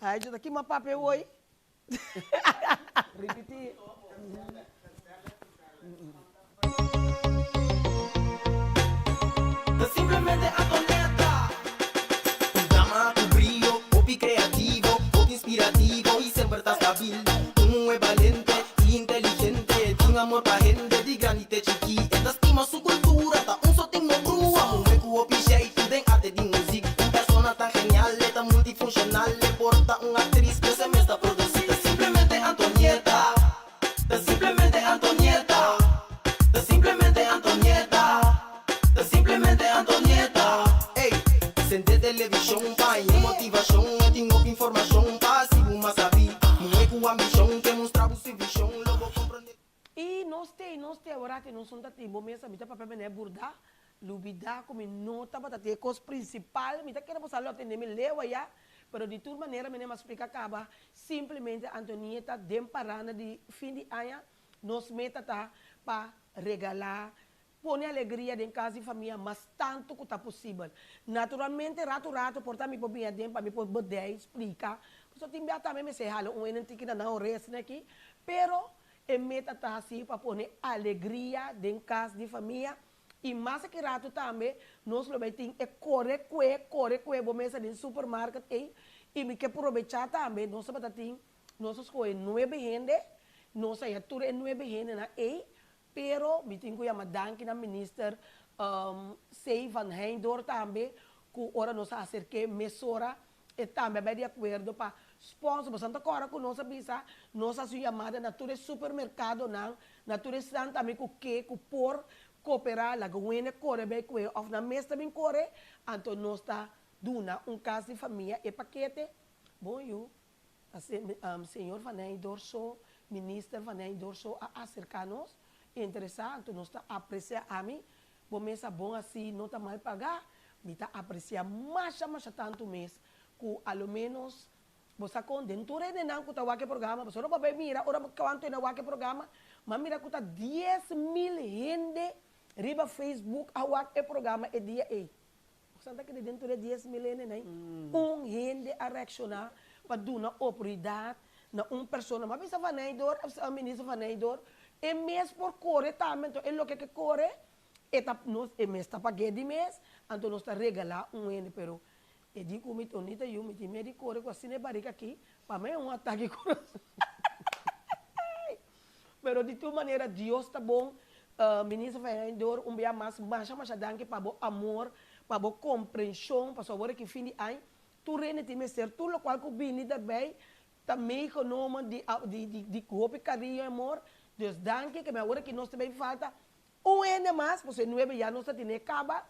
Ai, yo ta kima papia hoy. Ripití. Ta simplemente Antonetta. Un dama ku brio, hopi kreativo, hopi inspirativo i semper ta stabil. Un muhé balente i inteligente, tin amor pa hende di grandi te chikí. E ta stima su kultura, ta un sotin no brua. Muhé ku hopi sheitu den arte di muzik. Un persona tan genial, e ta multifunshonal, e por ta un aktris, pero e mes ta produsí. Ta simplemente Antonieta, ta simplemente Antonieta, ta simplemente Antonieta, ta simplemente Antonieta. Ey, sende televishon pa haña motivashon, e tin hopi informashon pa hasi bo mas sabí. Muhé ku ambishon ke mustra bo su vishon, lo bo komprondé. I nos te, nos te awor aki nos un ta tin bo mesa, mi ta papia mene burda, lubida ku mi no tabata tin e kos prinsipal, mi ta kere bo sa lo tende mi leu aya, pero di tur manera mene m'a splika kaba, simplemente Antonieta den paranda di fin di aña nos meta ta pa regala, pone alegria den kas di famia mas tantu ku ta posibel. Naturalmente ratu ratu por ta mi por bini aden pa mi por bedei, splika, pasobra tin bia tambe mester hala un hende tiki na nan oresnan aki, pero E meta ta hasi pa pone alegria den kas di famia i mas aki ratu tambe nos lo bai tin e kore kue kore kue bo mesa den supermarket ei i mi ke probechá tambe nos tabata tin nos a skohe nuebe hende nos a haña tur e nuebe hendenan ei pero mi tin ku yama danki na minister C. Van Heijndor tambe ku ora nos a aserk'é mesora E tambe a bai di akuerdo pa sponsor. Boso ta kòrda ku nos a bisa, nos a hasi un yamada na tur e supermerkadonan, na tur esnan tambe ku ke, ku por koperá, laga un hende kore bai ku e òf nan mes ta bin kore, anto nos ta duna un kas di famia e pakete. Bon yu, señor Van Heijndor so, minister Van Heijndor so a aserká nos, interesá, anto nos ta apresiá. Ami Bo mes a bon así no ta mal pagá. Mi ta apresiá masha masha tantu mes ku a lo ménos bo sa kon den tur hendenan ku ta wak e programa, pasobra bo a bai mira ora bo kuantu hende a wak e programa, m'a mira ku ta 10,000 hende riba Facebook a wak e programa e dia ei. Bo sa ta kere den tur e 10,000 hendenan ei un hende a reakshoná pa duna oportunidat na un persona. M'a bisa Van Heydor, Minister Van Heydor, e mes por kore tambe, anto e loke ke kore e ta nos e mes ta pag'é di mes, anto nos ta regalá un hende, pero e di ku mi Tonita yu mi tin miedu di kore ku asina e barika aki, pa mi e un atake kurason. Pero di tur manera Dios ta bon, Minister Van Heydor un bia mas masha masha danki pa bo amor, pa bo komprenshon, pasobra awor aki fin di aña tur hende tin mester tur lokual ku bini daarbij Ta meegenomen di di di hopi cariño y amor, dus danki ke mi awor aki nos ta bay falta un hende mas, pasobra e nuebe ya nos ta tene caba,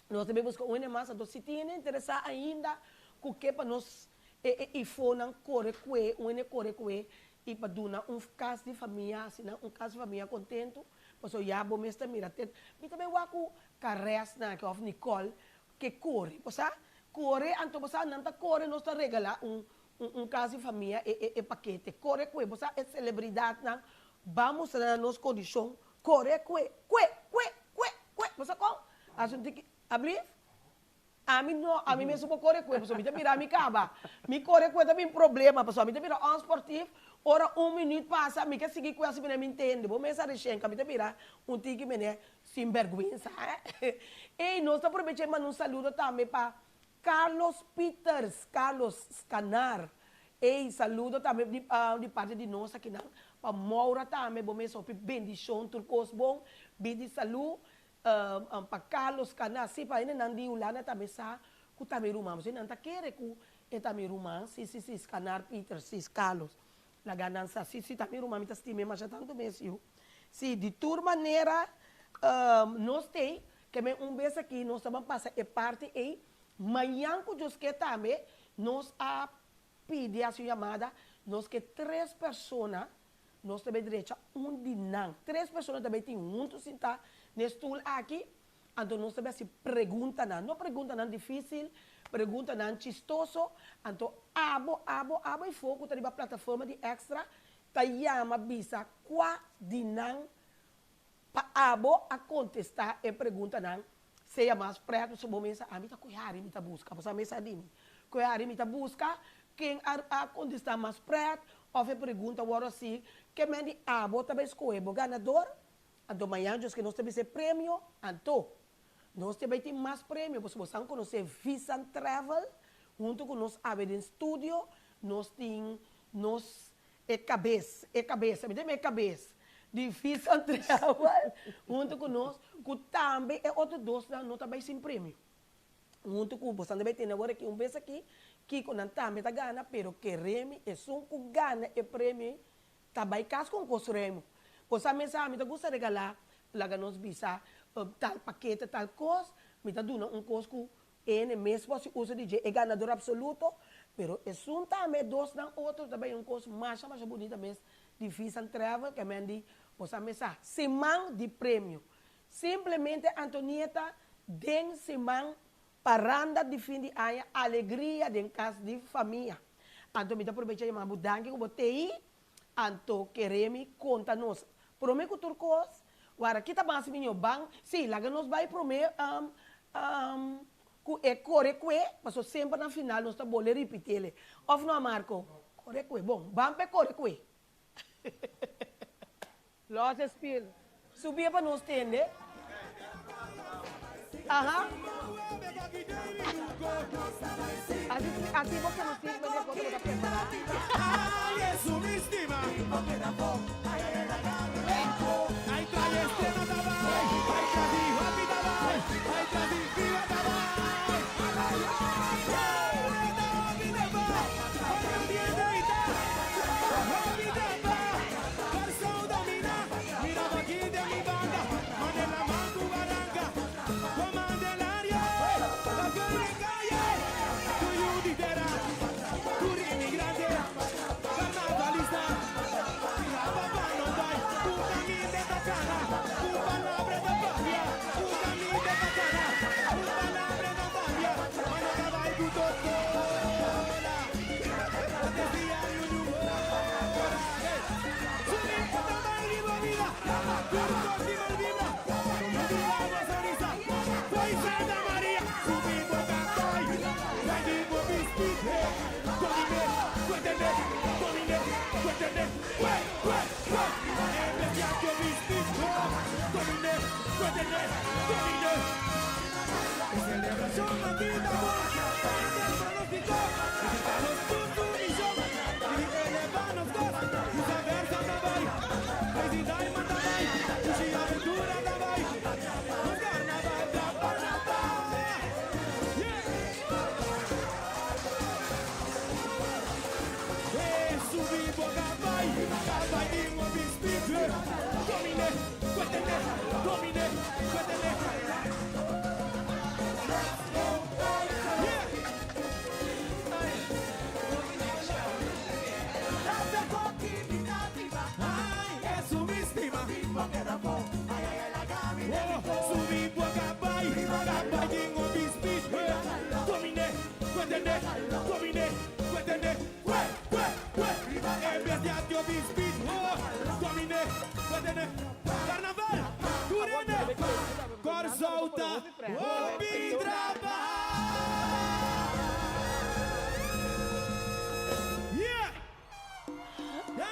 nos ta bay busca un hende mas, anto si tin hende interesa ainda cu ke pa nos e e ifonan core cue, un hende core cue y pa duna un cas di famia asina, un cas di famia contento, pasobra ya bo mes ta mira te, mi ta bay wak cu Caresna aki of Nicole ke core, bo sa, core anto bo sa nan ta core nos ta regala un Un un cas di famia e e e pakete. Kore kue bo sa e celebridadnan ban mustra nan nos condicion kore kue kue kue kue kue bo sa con haci un tiki ablief ami no ami mesun por kore kue pasobra mi ta mira mi caba mi kore kue ta bin problema pasobra mi ta bira onsportief ora un minuut pasa mi ke sigui kue asi mene mi ntende bo mes a recien mi ta bira un tiki mene sinberguensa eh ey nos ta probecha y manda un saludo tambe pa Carlos Pieters, Carlos Scanar, ey saludo tambe di di parti di nos akinan pa Maura tambe bo mes hopi bendicion tur cos bon bidi salu pa Carlos Scanar si pa hendenan di Hulanda tambe sa cu ta mi ruman pasobra nan ta kere cu e ta mi ruman si si si Scanar Pieters si Carlos laga nan sa si si ta mi ruman mi ta stim'e masha tanto mes yu si di tur manera nos tey Ke men un bes aki nos ta ban pasa e parti ei, mañan ku Dios ke tambe nos a pidi hasi un yamada, nos ke tres persona, nos ta bai drecha un di nan, tres persona ta bai tin huntu sintá na e stul aki, anto nos ta bai hasi preguntanan, no preguntanan difísil, preguntanan chistoso, anto abo, abo, abo i fo ku ta riba plataforma di Extra ta yama bisa kua di nan Pa abo a kontestá e preguntanan, sea mas prèt pasobra bo mesa, ami ta koe hari mi ta buska, pasobra mesa di mi, koe hari mi ta buska, Ken a a kontestá mas prèt òf e pregunta wòrdu hasi, ke men di abo ta bai skohe bo ganador? Anto mañan djoske nos ta bisa e premio, anto nos ta bai tin mas premio pasobra bo san konosé Visan Travel huntu ku nos awe den studio nos tin nos e kabes, e kabes, mi ta yama e kabes di Visan Travel huntu ku nos ku tambe e otro dosnan no ta bai sin premio. Huntu ku boso nan ta bai tene awor aki un bes aki kiko nan tambe ta gana pero keremi esun ku gana e premio ei ta bai kas ku un kos remo. Bo sa mesa mi ta gusta regalá laga nos bisa tal pakete tal kos mi ta duna un kos ku ene mes por hasi uso di dje e ganador absoluto pero esun tambe e dosnan otro ta bai un kos masha masha bunita mes di Visan Travel ke men di bo sa mesa siman di premio Simplemente Antonieta den siman paranda di fin di aña alegria den kas di famia. Anto mi ta probecha yama bo danki ku bo tei anto kere mi konta nos prome ku tur kos wara kita mas miño ban si laga nos bai prome ku e kore kue paso semper na final nos ta bole ripitele of no Marco kore kue bon ban pa e kore kue. Los e spil. Subia pa nos tende. Aha. Asi, asi bo ke nos tin manera kosa bo ta prepara.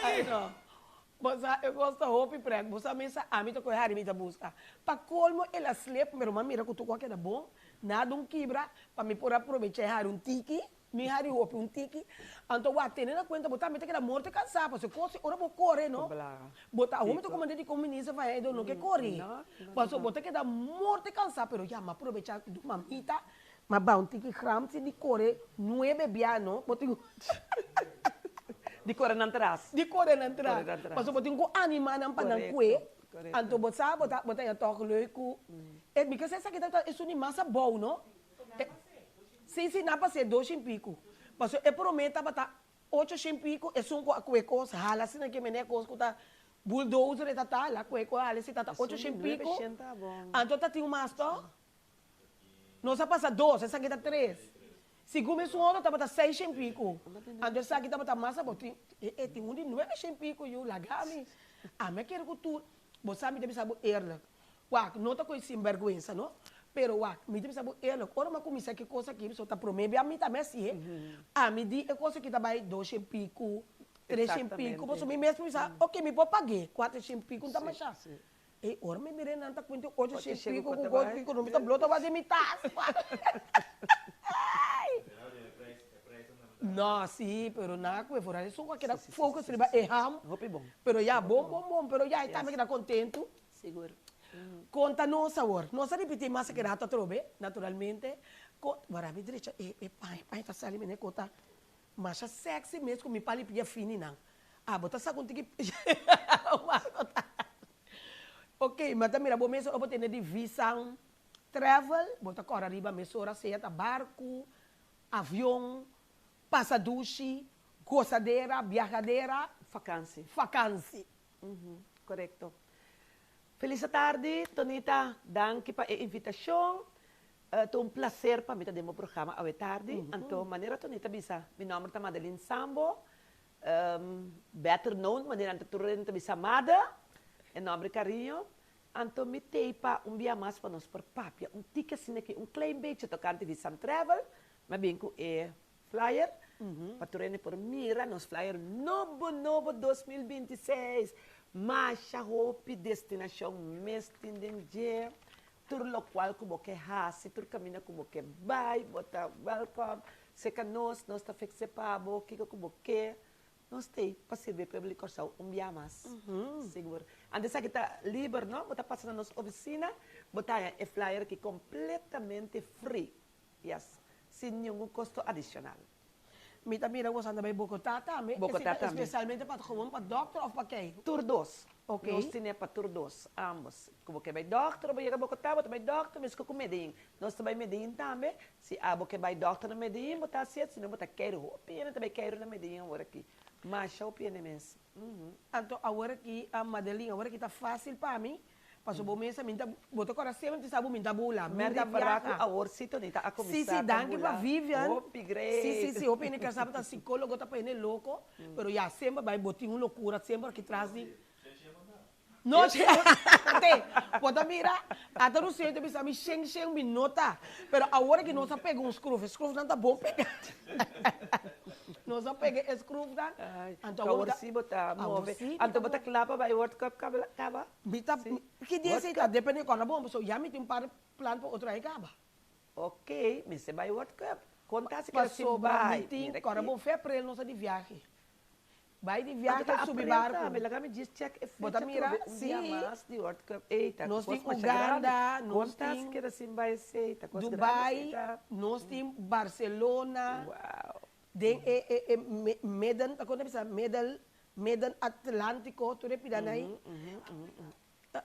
Ay no. Bo sa e kos ta hopi prek. Bo sa mesa ami ta kohe hari mi ta buska. Pa kolmo el a slip pero mi a mira ku tur kos a keda bon. Nada un kibra pa mi por aprobecha e hari un tiki. Mi hari hopi un tiki. Anto wak tene na kuenta bo tambe ta keda morto kansa pasobra e kos ora bo kore no bo ta awor mi ta komand'é di kon minister van Edo no ke kore pasobra bo ta keda morto kansa pero ya mi a probecha ku mamita mi a baha un tiki gramsi di kore nuebe bia no bo tin Di kore nan tras. Di kore nan tras pasobra bo tin ku anima nan pa nan kue anto bo sa bo ta bo ta ya tòg leuk ku e mi kese esaki ta esun di mas abou no. Sí, sí, nan pas'é dos shin piku. Pasobra e promé tabata ocho shin piku, esun ku a kue kos hala asina ke mene kos ku ta bulldozer e ta ta, el a kue kos hala esei ta ocho shin piku. Anto ta tin un mas tòg? Nos a pasa dos, esaki ta tres. Segun esun otro tabata seis shin piku. Anto esaki tabata mas abou, tin, e tin un di nuebe shin piku yu, laga mi. Ami a kere ku tur, bo sa mi ta bisa bo eerlijk, wak, no ta koe sinbèrgwensa no. Pero wak, mi ta bisa bo eerlijk, ora mi a kuminsá ku e kos aki, pasobra ta promé bia mi tambe hasié, ami di e kos aki ta bai dos shen piku, tres shen piku, pasobra mi mes por bisa, oke, mi por pag'é kuater shen piku, no ta mashá. Ey, ora mi mir'é nan ta kuenta ocho shen piku ku kos piku, no mi ta blo ta wak den mi tas. No, sí, pero nan a kue for esun ku a keda focus riba e ham. Pero ya, bon, bon, bon, pero ya e tambe keda kontentu. Sigur. Konta nos awor. Nos a ripití mas ke rato atrobe, naturalmente. Ko, wara mi drecha e e paña, e paña ta sali mene ku ta masha sexy mes ku mi pali pia fini nan. Ah, bo ta sa ku un tiki Marco ta. Ok, mi a ta mira bo mes ora bo tene di Visan Travel, bo ta kòrda riba mesora sea ta barku, avion, pasa dushi, gosadera, biahadera, Fakansi. Fakansi. Korekto. Felis atardi, Tonita. Danki pa e invitashon. Ta un plaser pa mi ta den bo programa awe tardi. Anto, manera Tonita bisa, mi nòmber ta Madeline Sambo, better known manera nan ta tur hende ta bisa Made, e nòmber di kariño. Anto mi t'ei pa un bia mas pa nos por papia un tiki asina aki, un klein bechi tokante Visam Travel. Mi a bin ku e Flyer, pa tur hende por mira nos flyer nobo nobo 2026. Masha hopi destinashon mes tin den dje. Tur lokual ku bo ke hasi, tur kaminda ku bo ke bai, bo ta wèlkòm. Seka nos, nos ta fikse pa bo kiko ku bo ke. Nos t'ei pa sirbi e pueblo di Kòrsou un bia mas. Sigur. Anto esaki ta liber, no? Bo ta pasa na nos ofisina, bo ta haña e flyer aki kompletamente free. Yes, sin ningun kosto adishonal. Mi ta mira boso anda bai Bogotá tambe. Bogotá tambe. Espesialmente pa gewoon pa dòkter òf pa kei? Tur dos. Ok. Nos tene pa tur dos, ambos. Ku bo ke bai dòkter, bo yega Bogotá, bo ta bai dòkter, meskos ku Medellín. Nos ta bai Medellín tambe. Si abo ke bai dòkter na Medellín, bo ta hasié, si no bo ta keiru. Hopi hende ta bai keiru na Medellín awor aki. Masha hopi hende mes. Anto awor aki, Madeline, awor aki ta fásil pa mi Paso bo mesa mi ta, bo ta kora semper mi ta sa bo mi ta bula, mi ta viaha. Ku awor si Tonita a kuminsá ta bula. Si, si, danki pa Vivian. Hopi great. Si, si, si, hopi hende kere sa bo ta sikólogo ta pa hende loko, pero ya semper bai bo tin un lokura semper aki tras di. No, te, bo ta mira, ata Ruseño ta bisa mi shen shen mi no ta, pero awor aki nos a pega un skruf, e skrufnan ta bon pega. Nos a pega e skrufnan, anto awor si bo ta move, anto bo ta kla pa bai World Cup kaba? Mi ta, ki dia esei ta? Depende di kòrda bon, pasobra ya mi tin un par plan pa otro aña kaba. Ok, mester bai World Cup. Kon ta si keda sin Pasobra bai? mi tin, Mira kòrda ki. bon, febrero nos a di viahe. Bai di Anto viahe ta subi aprel barku. tambe, laga mi djis check e Bo ta fecha mira? trobe un Si. dia mas di World Cup. Ey, ta Nos kos tin masha grandi. Uganda, nos Kon ta si tin keda sin bai esei? Ta kos grandi Dubai, esei ta. nos tin Barcelona. Wow. Den e e e midden, ta kon ta bisa? Middle Midden Atlantico, tur e pidanan ei.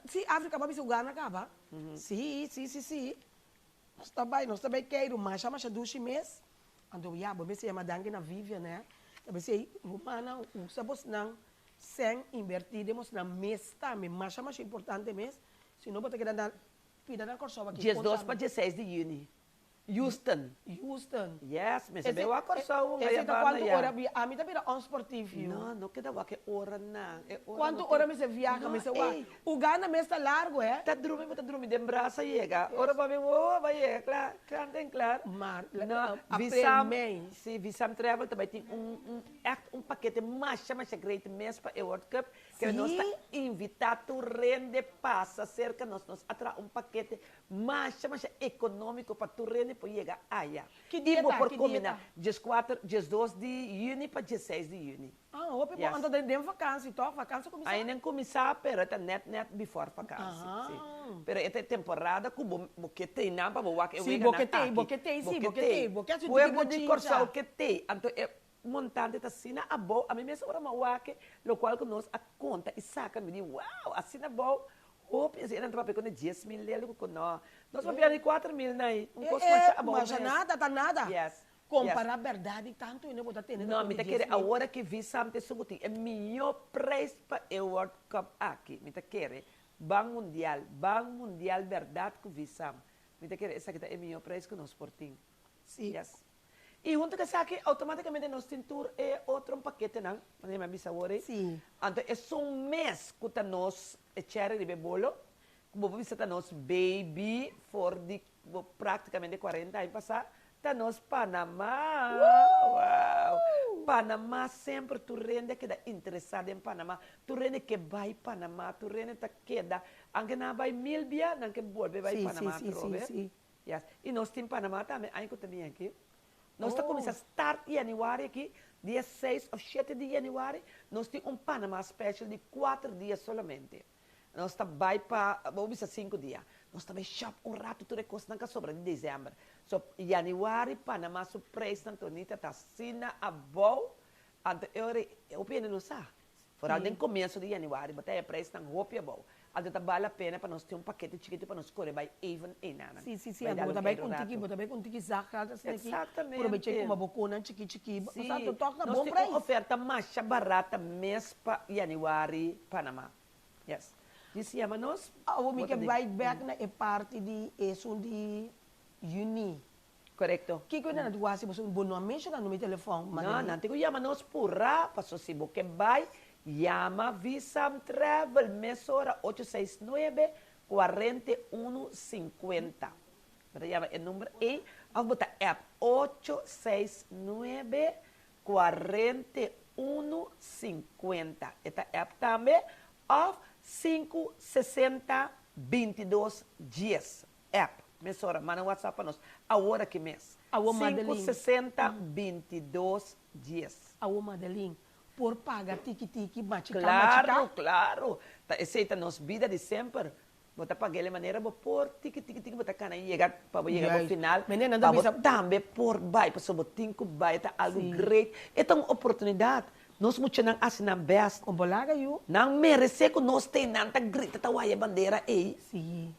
Sí, Africa bo a bisa Uganda caba. Sí, sí, sí, sí. Nos ta bai, nos ta bai keiru masha masha dushi mes. Anto ya, bo mester yama danki na Vivian hè. Ta bisa ei, rumannan, usa bosnan sèn inbertí den bosnan mes tambe. Masha masha importante mes. Si no bo ta keda na pida na Kòrsou aki. Diesdos pa dieseis di yüni. Houston. Houston. Yes, mester bay wak Kòrsou un Ese aya ta banda kuantu ya. ora bia? Ami ta bira onsportief yu. No, no keda wak e oranan. E ora Kuantu no tin. ora mester viaha, No, mester wak. ey. Uganda mes ta largu, hè? Ta drumi, bo ta drumi den brasa yega. Ora bo a bin, oh, bo a yega kla, kla den kla. Maar, No, aprel, Visam, mei. si, Visam Travel ta bay tin un, un, echt un pakete masha, masha great mes pa e World Cup. Kere nos ta invita tur rende pasa serka nos, nos a traha un pakete Masha masha economico pa tur rende por yega aya. Ki dia Y bo ta? por Ki dia combina ta? diescuater, diesdos di juni pa diesseis di juni. Ah, hopi bon. Yes. Anto den den vakantie toch? Vakantie cuminsa? Ainda n cuminsa pero e ta net net before vakantie, si. Ah. Pero e ta e temporada cu bo bo ke tei nan pa bo wak e Si, bo weganan ke tei, aki. bo ke tei, Bo si, ke bo ke tei. tei. Bo ke haci un tiki Pueblo di bochincha. Corsou ke tei. Anto e montante ta asina abou. Ami mes ora mi a wak e locual cu nos a conta y saca mi di wow, asina abou. Hopi esei nan ta papia ku ne 10,000 lelu ku no. Nos papia di 4000 na ei. Un kos masha abou Masha mes. nada, ta nada. Yes. Kompara berdad di tantu hende bo ta tene No, ta mi ku ta di kere 10,000. awor aki Visam ta esun ku tin e mihó prijs pa e World Cup aki. Mi ta kere Ban Mundial, Ban Mundial berdad ku Visam. Mi ta kere esaki ta e mihó prijs ku nos por tin. Si. Yes. I huntu ku esaki outomátikamente nos tin tur e otro paketenan, manera mi a bisa awor ei. Sí. Anto esun mes ku ta nos e cherry riba e bolo, Ku bo por bisa ta nos baby for di bo práktikamente kuarenta aña pasá, ta nos Panamá! Wow! Panamá semper tur hende a keda interesá den Panamá, tur hende ke bai Panamá, tur hende ta keda, anke nan a bai mil bia, nan ke bolbe bai Panamá atrobe. Yes. I nos tin Panamá tambe aña ku ta bini aki. Nos ta kuminsá start yanüari aki, dia seis òf shete di yanüari, nos tin un Panamá special di kuater dia solamente. Nos ta bai pa, bo bisa sinku dia. Nos ta bai shop un ratu tur e kosnan ka sobra di december. So, januari Panama su prijsnan Tonita ta asina abou, anto e ora ei hopi hende no sa. Foral den komienso di januari bo ta haya prijsnan hopi abou. Anto ta bal la pena pa nos tin un pakete chikitu pa nos kore bai even einanan. Si, si, si. Bai Anto dal bo un ta bai keiru ku un tiki, ratu. bo ta bai ku un tiki zakgeld asina aki. Exactamente. Probecha i kuma bo konan chiki chiki. Si, Osea, anto tòg na nos bon tin un prijs. oferta masha barata mes pa januari Panama. Yes. Disi yama nos. Awo mi Bo ta ke den. bai bek na e parti di esun di juni. Korekto. Kiko nan a tin ku hasi pasobra bo no a menshona number di telefòn, No, Madeline. nan tin ku yama nos purá, paso si bo ke bai, yama Visam Travel mesora ocho seis nuebe, kuarenta i unu, sinkuenta. Bo ta yama e number ei òf bo ta app ocho seis nuebe, 41 50 e ta app tambe of 5 60 22 dies app mesora manda un whatsapp pa nos awor aki mes Awor 5 Madeline. 60 22 dies. Awor Madeline por paga tiki tiki machika Claro machika. claro ta esey ta nos bida di semper Bo ta pag'el e manera bo por tiki tiki tiki bo ta kana yega pa bo yega bo Juist. final Meneer, nan ta pa bo bisa. tambe por bai pasobra bo tin ku bai ta algu Sí. great e ta un oportunidat nos muchanan hasi nan best Kon bo laga yu? nan merese ku nos te nan ta grita ta waya e bandera ei. Sí,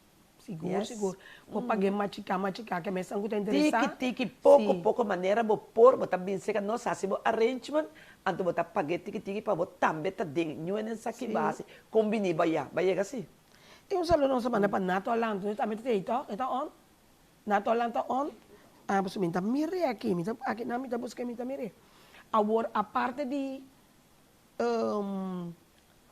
sigur Yes. sigur. Bo pag'e machiká machiká ke mesnan ku ta interesá. Tiki tiki poko Sí. poko manera bo por bo ta bin seka nos hasi bo arrangement anto bo ta pag'e tiki tiki pa bo tambe ta den ñuenen sa ki Sí. bo hasi kon bini bo aya bo a yega si. I un saludo nos a manda pa Nato Alanto. Nos tambe ta ei to? E ta on? Nato Alanto ta on? Ah, pasobra mi ta mir'é aki. Mi ta, aki nan mi ta buska mi ta mir'é. Awor, aparte di,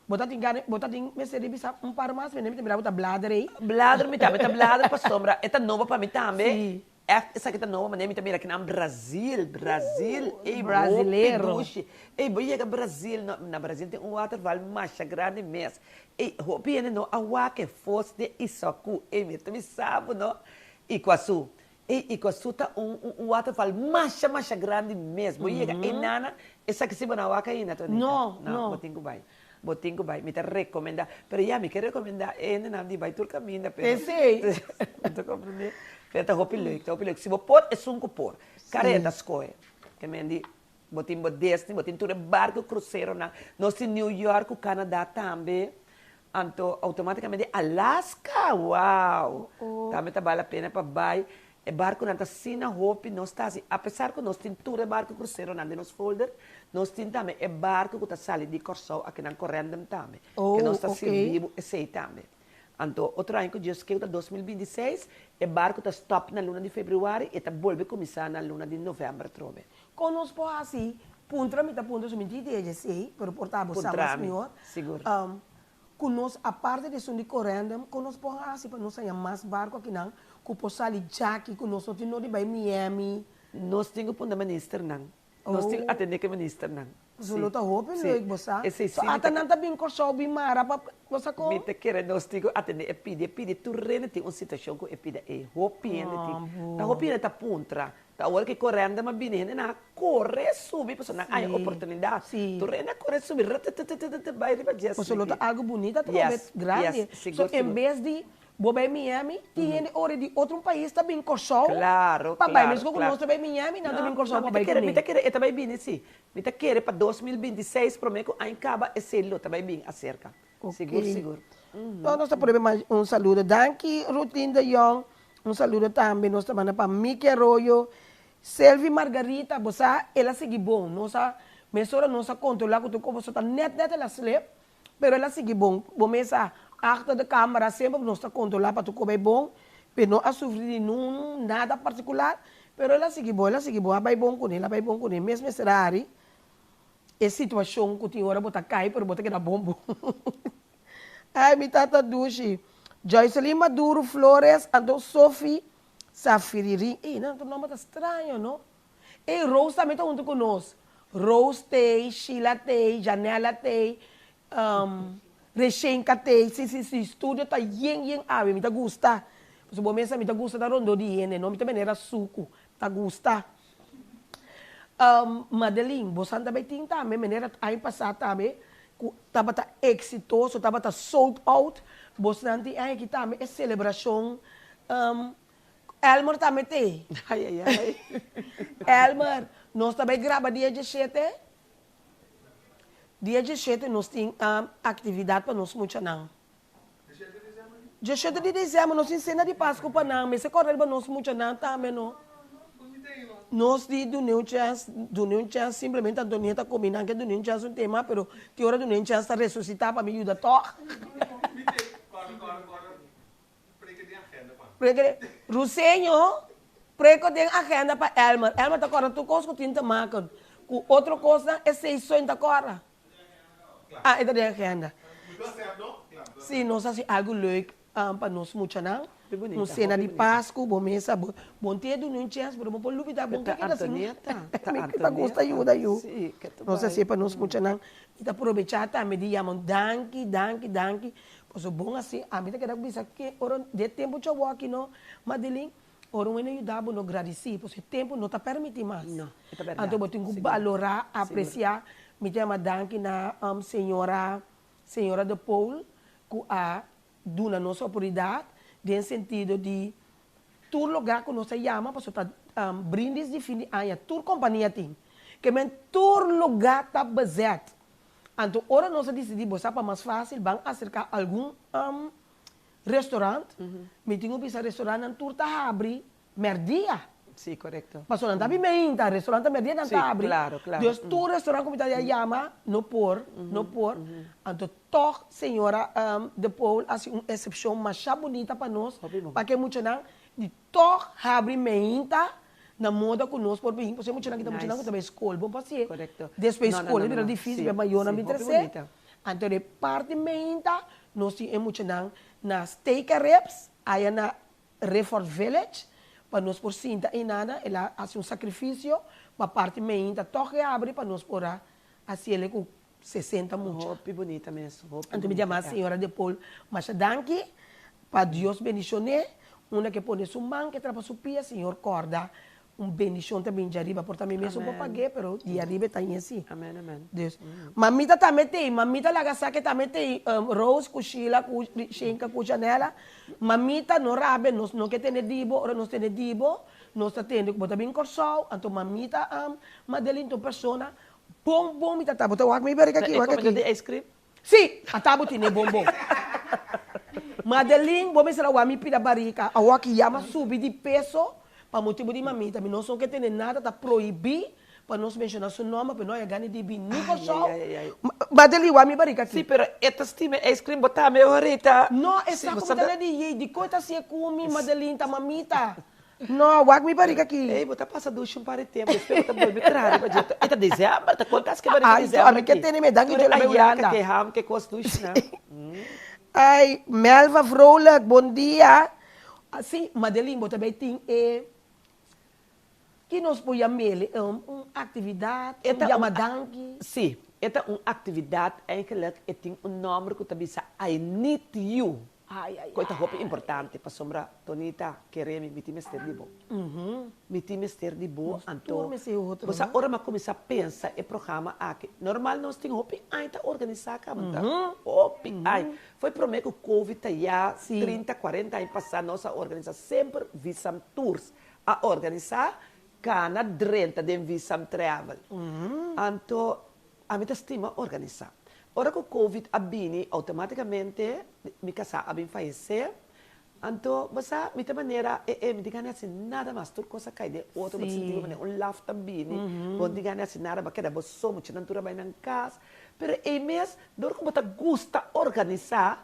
bo ta tin gana, bo ta tin mester di bisa un par mas? Mi ta mira bo ta blader ei. Blader mi tambe ta blader pasobra e ta nobo pa mi tambe. Sí. Echt esaki ta nobo manera mi ta mira kinan Brazil, Brazil, ey hopi Brasilero. dushi. Ey bo yega Brazil no, na Brazil tin un waterval masha grandi mes. Ey hopi hende no a wak e Foz de Isuacu, ey mi ta bisa bo no, Iguazu. Ey Iguazu ta un un waterval masha masha grandi mes. Bo yega ey nana, esaki si bo no a wak ainda Tonita? No, No, no. bo tin ku bai. Bo tin ku bai, mi ta rekomendá. Pero ya, mi ke rekomendá e hendenan di bai tur kaminda, pero. P'esei. Bo ta komprendé? Pero ta hopi leuk, ta hopi leuk. Si bo por, esun ku por. Kareta skohe. Ke men di, bo tin bo Disney, bo tin tur e barku kruseronan. Nos tin New York ku Canada tambe. Anto outomátikamente Alaska! Wow! Tambe ta bal la pena pa bai. E barkunan ta asina hopi, nos ta hasi, apesar ku nos tin tur e barku kruseronan den nos folder, nos tin tambe e barku ku ta sali di Kòrsou akinan Corendum tambe, ke nos ta sirbi bo esei tambe. Anto otro aña ku Dios ke ku ta 2026, e barku ta stòp na luna di febrüari i e ta bolbe kuminsá na luna di novèmber atrobe. Kon nos por hasi? Puntra mi ta puntra su mi tin idea dje esei, pero por ta bo sa Puntra mas mi, mihor. sigur. Ku nos, aparte di esun di Corendum, kon nos por hasi pa nos haña mas barku akinan ku por sali djaki ku nos no tin no di bai Miami? Nos tin ku punta ministernan. Nos tin ku atendé ku e ministernan. Pasobra lo ta hopi Sí. leuk, bo sa. Esei So sí mi ata ta nan ta bin Kòrsou bin mara pa, bo sa kon? Mi ta kere nos tin ku atendé e pidi. E pidi tur hende tin un situashon ku e pida ei. Hopi hende tin. Ta hopi hende ta puntra. Ta ora ki Corendum a bini hendenan a kore subi pasobra nan haña oportunidat. Tur hende a kore subi rttttt bai riba dje Pasobra lo ta algu bunita atrobe Yes, grandi. yes, sigur, So en sigur. bes di bo bai Miami, tin hende ora di otro pais ta bin Kòrsou Klaro, pa bai. klaro, Meskos ku klaro. nos ta bai Miami, nan ta No, bin Kòrsou no, pa mi ta bai kere, mi kuné. ta kere e ta bai bini si. Mi ta kere pa 2026 promé ku aña kaba esei lo ta bai bin aserka. Sigur, Ok. sigur. No, nos ta pone mas un saludo. Danki Ruthleen de Jong. Un saludo tambe nos ta manda pa Miki Arroyo. Selvy Margarita, bo sa el a sigui bon. Nos a, mesora nos a controla cu tur cos, boso ta net net el a slip, pero el a sigui bon. Bo mes sa, achter de camera semper nos ta controla pa tur cos bay bon, pero no a sufri di nun nada particular, pero el a sigui bon, el a sigui bon, a bay bon cune, el a bay bon cune. Mes mester a hari e situacion cu tin ora bo ta cay pero bo ta keda bon bon. Ay mi tata dushi. Joyceline Maduro Flores anto Sophie Safiririn. Ey, nan tur nomber ta straño, no? Ey, Rose tambe ta hunto cu nos. Rose t'ey, Sheila t'ey, Janella t'ey, Reshenka t'ey. Si, si, si, studio ta yen, yen awe. Mi ta gusta. Pasobra bo mesa mi ta gusta ta rondó di hende, no? Mi ta manera sucu. Ta gusta. Madeline, bosan ta bay tin tambe, manera aña pasa tambe, cu tabata exitoso, tabata sold out, bosnan tin aña aki tambe e celebracion, Elmer tambe t'ey. Ay, ay, ay. Elmer, nos ta bay graba dia dieshete? Dia dieshete nos tin actividad pa nos muchanan. Dieshete di december nos tin cena di Pascu pa nan. Mester corda riba nos muchanan tambe no. Nos di dun'e un chance, dun'e un chance simplemente Antonieta cu mi nan ke dun'e un chance un tema pero tin ora dun'e un chance ta resucita pa mi yuda toch. Ruseño, preko den agenda pa Elmer. Elmer ta corda tur cos cu tin te maken cu otro cosnan esey so en ta corda. Ah, e ta den agenda. Sí, nos hasi algu leuk pa nos muchanan. Un sena di Pasku, bo mesa, bo bon tin e duna un chèns, pero bo por lubidá bon ke keda sin. Mi ta gusta yuda yu. Nos hasié pa nos muchanan. Mi ta probechá tambe di yama un danki, danki, danki. Pasobra bon hasi, ami ta keda bisa ke ora den e tempu chawòki no, Madeline, Ora un hende yuda bo no gradisí, pasobra e tempu no ta permití mas. No, e ta bèrdat. Anto bo tin ku balorá, apresiá. Mi ta yama danki na señora señora De Pool ku a duna nos oportunidat den sentido di tur lugá ku nos ta yama pasobra ta brindis di fin di aña tur kompania tin. Ke men tur lugá ta bezet. Anto ora nos a disidí bo sa pa mas fásil ban aserká algun Restaurant, mi tin ku bisa restaurantnan tur ta habri mèrdia. Sí, korekto. Pasobra nan ta habri meinta, restaurant ta mèrdia nan ta habri. Sí, klaro, klaro. Dus tur restaurant ku mi ta yama no por, no por. Anto tòg señora De Pool hasi un esepshon masha bunita pa nos, pa ke muchanan di tòg habri meinta na moda ku nos por bin, pasobra e muchanan kita muchanan ku ta bai skol, bon pa hasié. Despues skol a bira difísil pa e mayornan bin tresé. Anto de parti meinta nos tin e muchanan na Steak and Ribs aya na Riffort Village pa nos por sinta einana, el a hasi un sakrifisio pa parti meinta tòg e abri pa nos por a hasiel ku 60 mucha. Hopi bunita mes, hopi Anto mi bunita, yama ya. señora De Pool masha danki pa Dios bendishon'é, unda ke pone su man ke trapa su pia Señor kòrda un bendishon ta bin djariba por ta mi mes un por Amen. pag'é pero di ariba e ta ñe si. Amen, amen. Dus mamita tambe t'ei, mamita laga sa ke tambe t'ei Rose ku Sheila ku Shenka ku Janella, mamita no rabia nos no ke tende di bo, ora nos tende di bo nos ta tende ku bo ta bin Kòrsou, anto mamita Madeline ta un persona Bon bon mi ta bo ta wak mi berek aki E wak comida aki. di ice cream? Si, ata bo tene bon bon. Madeline, bo mester a wak mi pida barika, awor ki ya m'a subi di peso pa motibu di mamita. Mi no son ke tene nada ta prohibi pa nos menshona su nomber, pero no haya gana di bini Ay, Kòrsou. ay, ay, ay. Madeline, wak mi barika Si, aki. pero e ta stima e ice cream, bo tambe ahorita. No, e Si, sa bo ku sa mi ta ta. na di yey, dikon e ta hasié ku mi, Madeline, ta mamita. No, wak mi barika aki. Ey, bo ta pasa dushi un par di tempu, despues bo ta bolbe traha riba dje. E ta december, ta konta aske barika Ay, december ami ke aki. tene mi danki Tur dje e lo bai ayaka, Hulanda. ke ham, ke kos dushi nan. Ay, Melva Vrolijk, bon dia. Si, Madeline, bo ta bai tin e, ki nos por yam'el, un aktividat, E un ta un yama danki? Si, e ta un aktividat, eigenlijk e tin un nòmber ku ta bisa I need you. Ai, ai, Koe ta hopi ai. importante pasobra Tonita kere mi, mi tin mester di bo. Mi tin mester di bo, Nos tur anto mester otro, bo sa no? ora mi a kuminsá pensa e programa aki, normal nos tin hopi aña ta organisá kaba ta, hopi aña. Foi promé ku covid ta ya 30, 40 aña pasá nos a organisá semper Visam Tours a organisá kana drenta den Visam Travel. Anto Ami ta stima organisá. Ora ku covid a bini outomátikamente mi kasá a bin fayesé, anto bo sa mi ta manera e e mi tin gana di hasi nada mas, tur kos a kai den otro, bo ta sinti bo manera un laf ta bini, bo no tin gana di hasi nada, bo a keda bo so, muchanan tur a bai nan kas, pero ei mes dor ku bo ta gusta organisá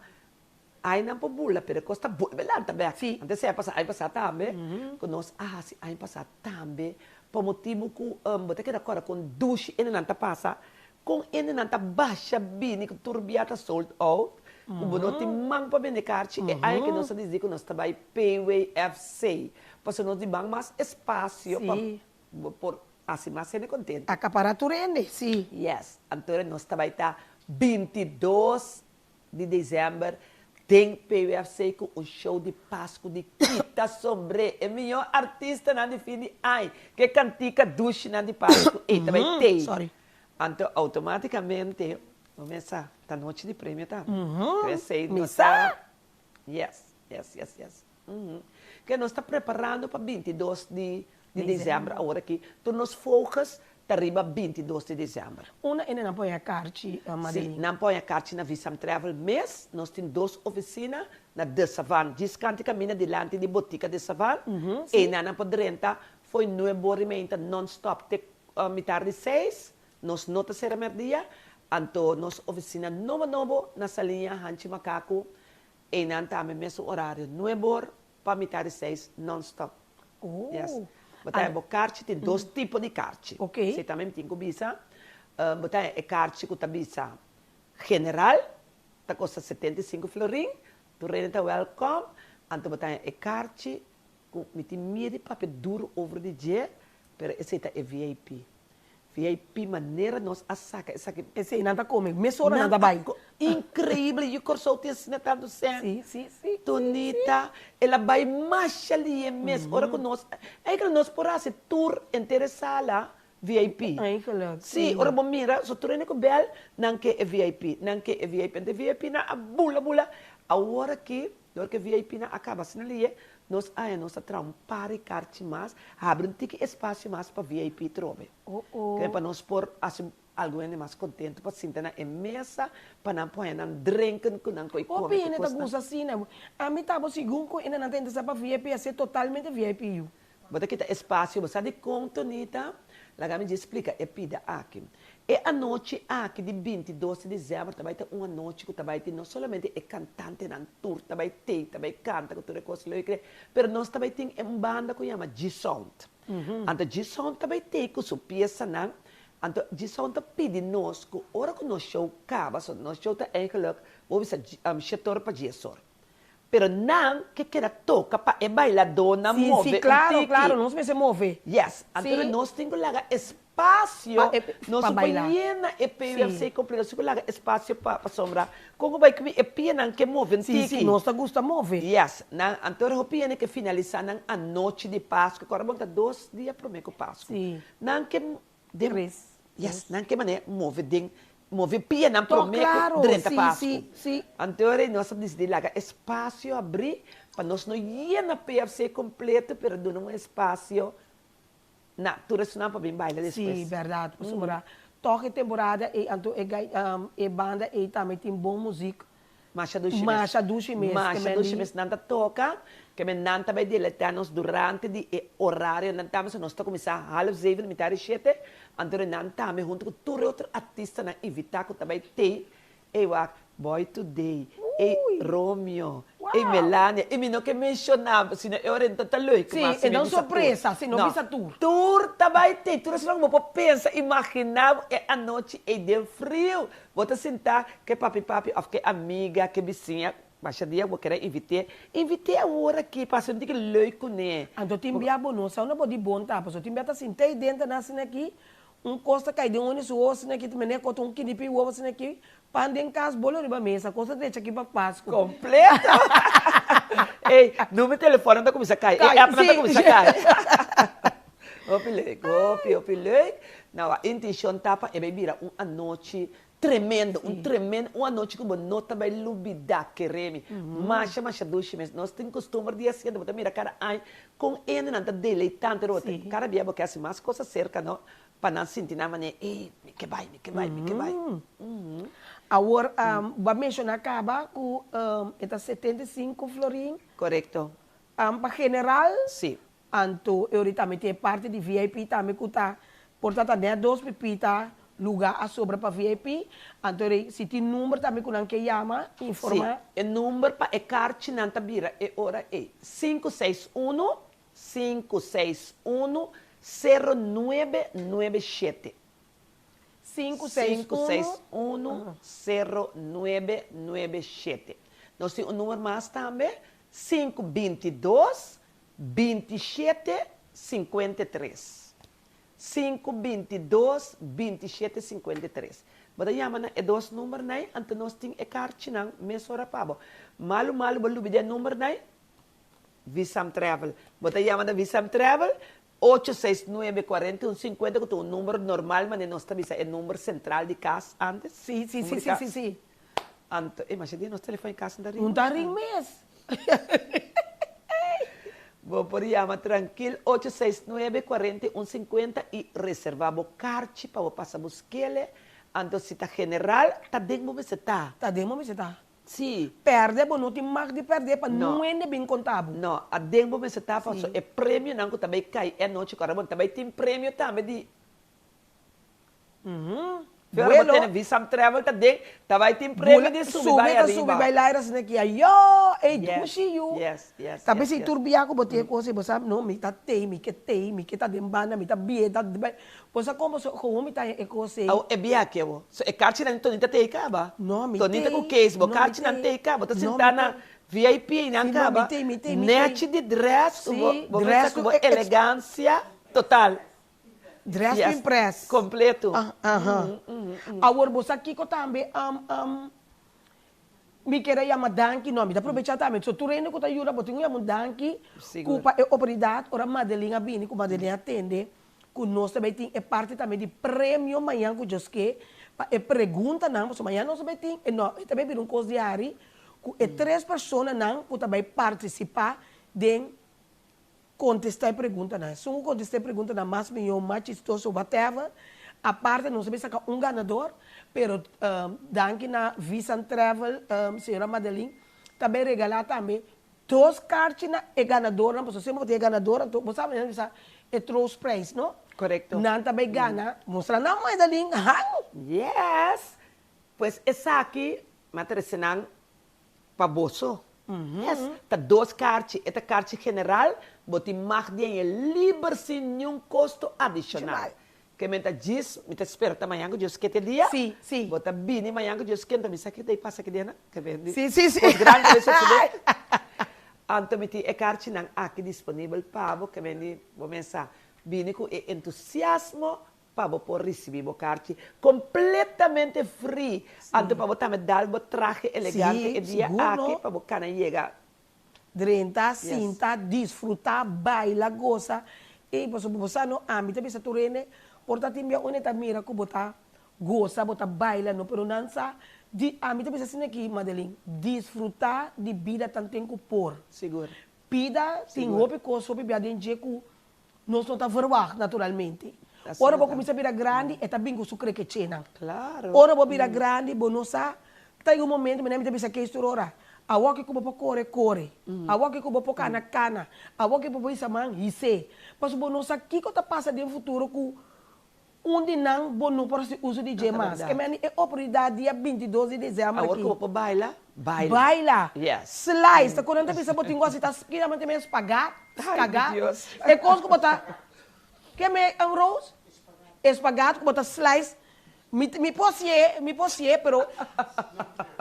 Ai nan por bula pero e kos ta bolbe lanta bek. Sí. Antes esei a pasa aña pasá tambe ku nos a hasi aña pasá tambe pa motibu ku bo ta keda kòrda kon dushi hendenan ta pasa, kon hendenan ta basha bini ku tur bia ta sold out. Ku bo no tin man pa bende karchi, e aña ke nos a disidi ku nos ta bai PWFC. Pasobra nos di ban mas espasio pa bo por hasi mas hende kontento. Akapará tur hende, sí. Yes. Anto nos ta bai ta 22 di desèmber den PWFC ku un show di Pasku di kita sombré. E mihó artistanan di fin di aña ku e kantika dushinan di Pasku ei ta bai tei. Anto outomátikamente bo mester sa ta nochi di premio ta. Esei Mi sa! Yes, yes, yes, yes. Ke nos ta preparando pa 22 di desèmber awor aki. Tur nos focus ta riba 22 di desèmber. Unda ene nan por haña karchi, Madeline? Si, nan por haña karchi na Visam Travel mes. Nos tin dos ofisina na De Savan, djis kanti kaminda dilanti di botika De Savan. Einan nan por drenta fo'i nuebe ora i meinta non-stop te mitar di seis. Nos no ta sera mèrdia. Anto nos ofisina nobo nobo na Saliña Hanchi Makaku, einan tambe mesun orario, nuebe or pa mitar di seis non-stop. Yes. Bo ta haña bo karchi, tin dos tipo di karchi. Esei tambe mi tin ku bisa. Bo ta haña e karchi ku ta bisa general, ta kosta 75 florin, tur hende ta wèlkòm. Anto bo ta haña e karchi ku mi tin miedu di papia duru over di dje, pero esei ta e VIP. VIP manera nos a saka esaki. Esei nan ta come, mesora nan ta bai. Increíble, yu Kòrsou tin asina tantu sèn. Sí, sí, sí. Tonita, el a bai masha lihe mes ora ku nos, eigenlijk nos por hasi tur henter e sala VIP. Eigenlijk, sí. Sí, ora bo mira, so tur hende ku bèl, nan ke e VIP, nan ke e VIP. Anto e VIP nan a bula bula. Awor aki, dor ku e VIP nan a kaba asina lihe, Nos aña nos a traha un par di karchi mas, habri un tiki espasio mas pa VIP trobe. Kende pa nos por hasi algun hende mas kontentu pa sinta na e mesa pa nan por haña nan drinken ku nan ko'i kome Hopi hende ta gusta asina. Ami ta bo sigun ku hende nan ta interesa pa VIP a ser totalmente VIP yu. Bo ta kita espasio, bo sa dikon Tonita? Laga mi dje splika e pida aki. E anochi aki di 22 di desèmber ta bai ta un anochi ku ta bai tin no solamente e kantantenan tur ta bai tei, ta bai kanta ku tur e kos leuk ei, pero nos ta bai tin e un banda ku yama G-Sound. Anto G-Sound ta bai tei ku su piesanan, anto G-Sound ta pidi nos ku ora ku nos show kaba, so nos show ta eigenlijk bo bisa shetor pa diesor. Pero nan ke keda toka pa e bailadónan Sí, move sí, un klaro, tiki. klaro, nos mester move. Yes, anto Sí. nos tin ku laga espasio, Pa e, nos pa no por baila. yena e PUFC Sí. kompleto, nos tin ku laga espasio pa, pasobra kon ku bai ku e pianan ke move un Sí, tiki. sí, nos ta gusta move. Yes, nan, anto hopi hende ke finalisá nan anochi di Pasku, ku ora bon ta 2 dia promé ku Pasku. Nan ke Den, Tres. yes, nan ke manera move den, move pianan To, promé ku klaro, drenta sí, Pasku. sí, sí. Anto ora nos a disidí laga espasio abrí pa nos no yena PFC kompleto, pero duna un espasio na tur esunnan pa bin baila Sí, despues. bèrdat. Pasobra tòg e temporada ei anto e gai, e banda ei tambe tin bon muzik. Masha dushi mes. Masha dushi mes, ke Masha men dushi di. mes nan ta toka, ke men nan ta bai deleitá nos durante di e orario nan tambe, so nos ta kuminsá half zeven, mitar di shete, anto di nan tambe huntu ku tur e otro artistanan invitá ku ta bai tei, ey wak, Boy Today, ey Ui! Romeo, ey Wow! Melania, y mi no ke menshoná, sino e ora e no ta leuk Sí, mas si e mi no bisa tur. sorpresa, si no No, bisa tur. tur ta bai tei, tur esnan ku bo por pensa, imaginá bo e anochi ey den friu, Bo ta sintá ke papi papi òf ke amiga, ke bisiña, basha dia bo kere invit'é, invit'é awor aki pa hasi un tiki leuk kuné. Anto tin bia bo no sa unda bo di bon ta, pasobra tin bia ta sinta ei denter nan asina aki, un kos ta kai den un di su wowo asina aki, ta mene kos ta un kinipi wowo asina aki, pan den kas, bolo riba mesa, kos ta drecha aki pa Pasku. Kompleto! Ey, numero telefono ta kuminsá kai, e Kai, appnan ta sí. kuminsá kai. Hopi leuk, hopi, hopi leuk. Nou, a intencion ta pa e bay bira un anochi tremendo, un tremendo, un anochi cu bo no ta bay lubida, kere mi. Masha, masha dushi mes. Nos tin costumber di haciendo, bo ta mira cada aña con hendenan ta deleitante ro. Cada bia bo ke haci mas cos acerca, no, pa nan sinti nan manera, ey, mi ke bay, mi ke bay, mi ke bay. Awor, bo a menciona caba cu e ta 75 florin. Corecto. Pa general. Si. Anto e ora tambe tin e parti di VIP tambe cu ta por ta ta net dos pipita luga a sobra pa VIP. Anto e si tin number tambe cu nan ke yama informa. Si, e number pa e karchinan ta bira e ora ei, 561 561 0997. 561. 561 0997. Nos tin un number mas tambe, 522 27 53. 522 27 53. Bo ta yama na e dos numbernan ei, anto nos tin e karchinan mesora pa bo. Malu malu bo lubida e numbernan ei, Visam Travel. Bo ta yama na Visam Travel, Ocho seis nuebe kuarenta i un sinkuenta ku ta un number normal manera nos ta bisa e number sentral di kas antes. Sí, sí, sí, sí, sí, sí. Anto e masha dia nos telefon di kas no ta ring. No ta ring mes. Bo por yama trankil ocho seis nuebe kuarenta i un sinkuenta i reserva bo karchi pa bo pasa bo skele. Anto si ta general ta den bo mester ta. Ta den bo mester ta. Sí. Pèrdè bo no tin mag di pèrdè pa No. nuende bin konta bo. No, aden bo mester ta paso Sí. e premionan ku ta bai kai e anochi ku ora bo ta bai tin premio tambe di Fe ora bo Buelo. tene Visam Travel ta den, ta bai tin premio Bula di subi subi bai ta subi ariba. bai laira asina ki ayó ey Yes, dushi yu. yes, yes, Ta yes, p'esei yes. tur bia ku bo tin e kos ei bo sa no mi ta tei mi ke tei mi ke ta den banda mi ta bie ta bai Bo sa kon boso gewoon mi ta haña e kos ei? Awo e bia ke bo. So e karchinan Tonita tei kaba? No, mi Tonita ku tei. Kees bo No, mi karchinan tei. tei kaba. Bo ta No, sinta mi na tei. VIP nan Si, no, mi kaba. tei, mi tei, mi tei. Nechi di dress ku bo Si, bo mester dress ku ku bo e e elegansia total. Dress ku Yes, impress. kompleto. Ah, aha. Awor bo sa kiko tambe Mi kere yama danki, no, mi ta probecha tambe. So tur hende ku ta yuda bo tin ku yama un danki ku pa e oportunidat ora Madeline a bini, ku Madeline a tende ku nos ta bai tin e parti tambe di premio mañan ku Dios ke pa e preguntanan, pasobra mañan nos ta bai tin, no, e ta bai bira un kos di hari ku e tres personanan ku ta bai partisipá den Contesta e preguntanan. Esun cu contesta e preguntanan mas miyo, mas chistoso, whatever. Aparte nos a bin saca un ganador, pero danki na Visan Travel, señora Madeline, ta bay regala tambe dos karchi na e ganadornan, pasobra semper bo tin e ganador, anto bo sa manera bisa e troostprijs, no? Correcto. Nan ta bay gana. Mustra nan, Madeline, han! Yes! Pues esaki, mi a trece nan Pa boso. Yes, ta dos karchi. E ta karchi general, bo tin mag di haña liber sin niun kosto adishonal. Ke men ta djis, mi ta spera ta mañan ku Dios ke te dia. Sí, sí. Bo ta bini mañan ku Dios ke, anto mi sa ke ta pasa ki dia nan. Ke men di Sí, sí, sí. kos grandi ta sosodé. Anto mi tin e karchinan aki disponibel pa bo, ke men di bo mesa bini ku e entusiasmo Pa bo por ricibi bo karchi completamente free. Anto pa bo tambe dal bo trahe elegante e dia aki pa bo cana yega. Drenta, sinta, disfruta, baila, goza. Ey, pasobra bo sa no, ami ta bisa tur hende, por ta tin bia unda e ta mira cu bo ta goza, bo ta baila no, pero nan sa di, ami ta bisa asina aki, Madeline, disfruta di bida tanten cu por. Sigur. Bida tin hopi cos, hopi bia den dje cu Nos no ta verwagt, naturalmente. Ora bo kuminsá bira grandi, e ta bin ku su krekechenan. Ora bo bira grandi, bo no sa, ta yega un momento, mi ta bisa Kees tur ora, Awor ku bo por kore, kore. Awor ku bo por kana, kana. Awor ku bo por hisa man, his'é. Pasobra bo no sa kiko ta pasa den futuro ku Un di nan bo no por hasi uso di dje mas. Ke meni e oportunidat dia 22 di desèmber Awor aki. ku bo por baila, baila. Baila. Yes. Slice. Ta ku nan ta bisa bo tin ku hasi ta kina nan ta mira spagat, Ay, skagat. mi Dios. E kos ku bo ta, ke me ang Rose? Espagat ku bo ta slice. Mi mi por hasié, mi por hasié, pero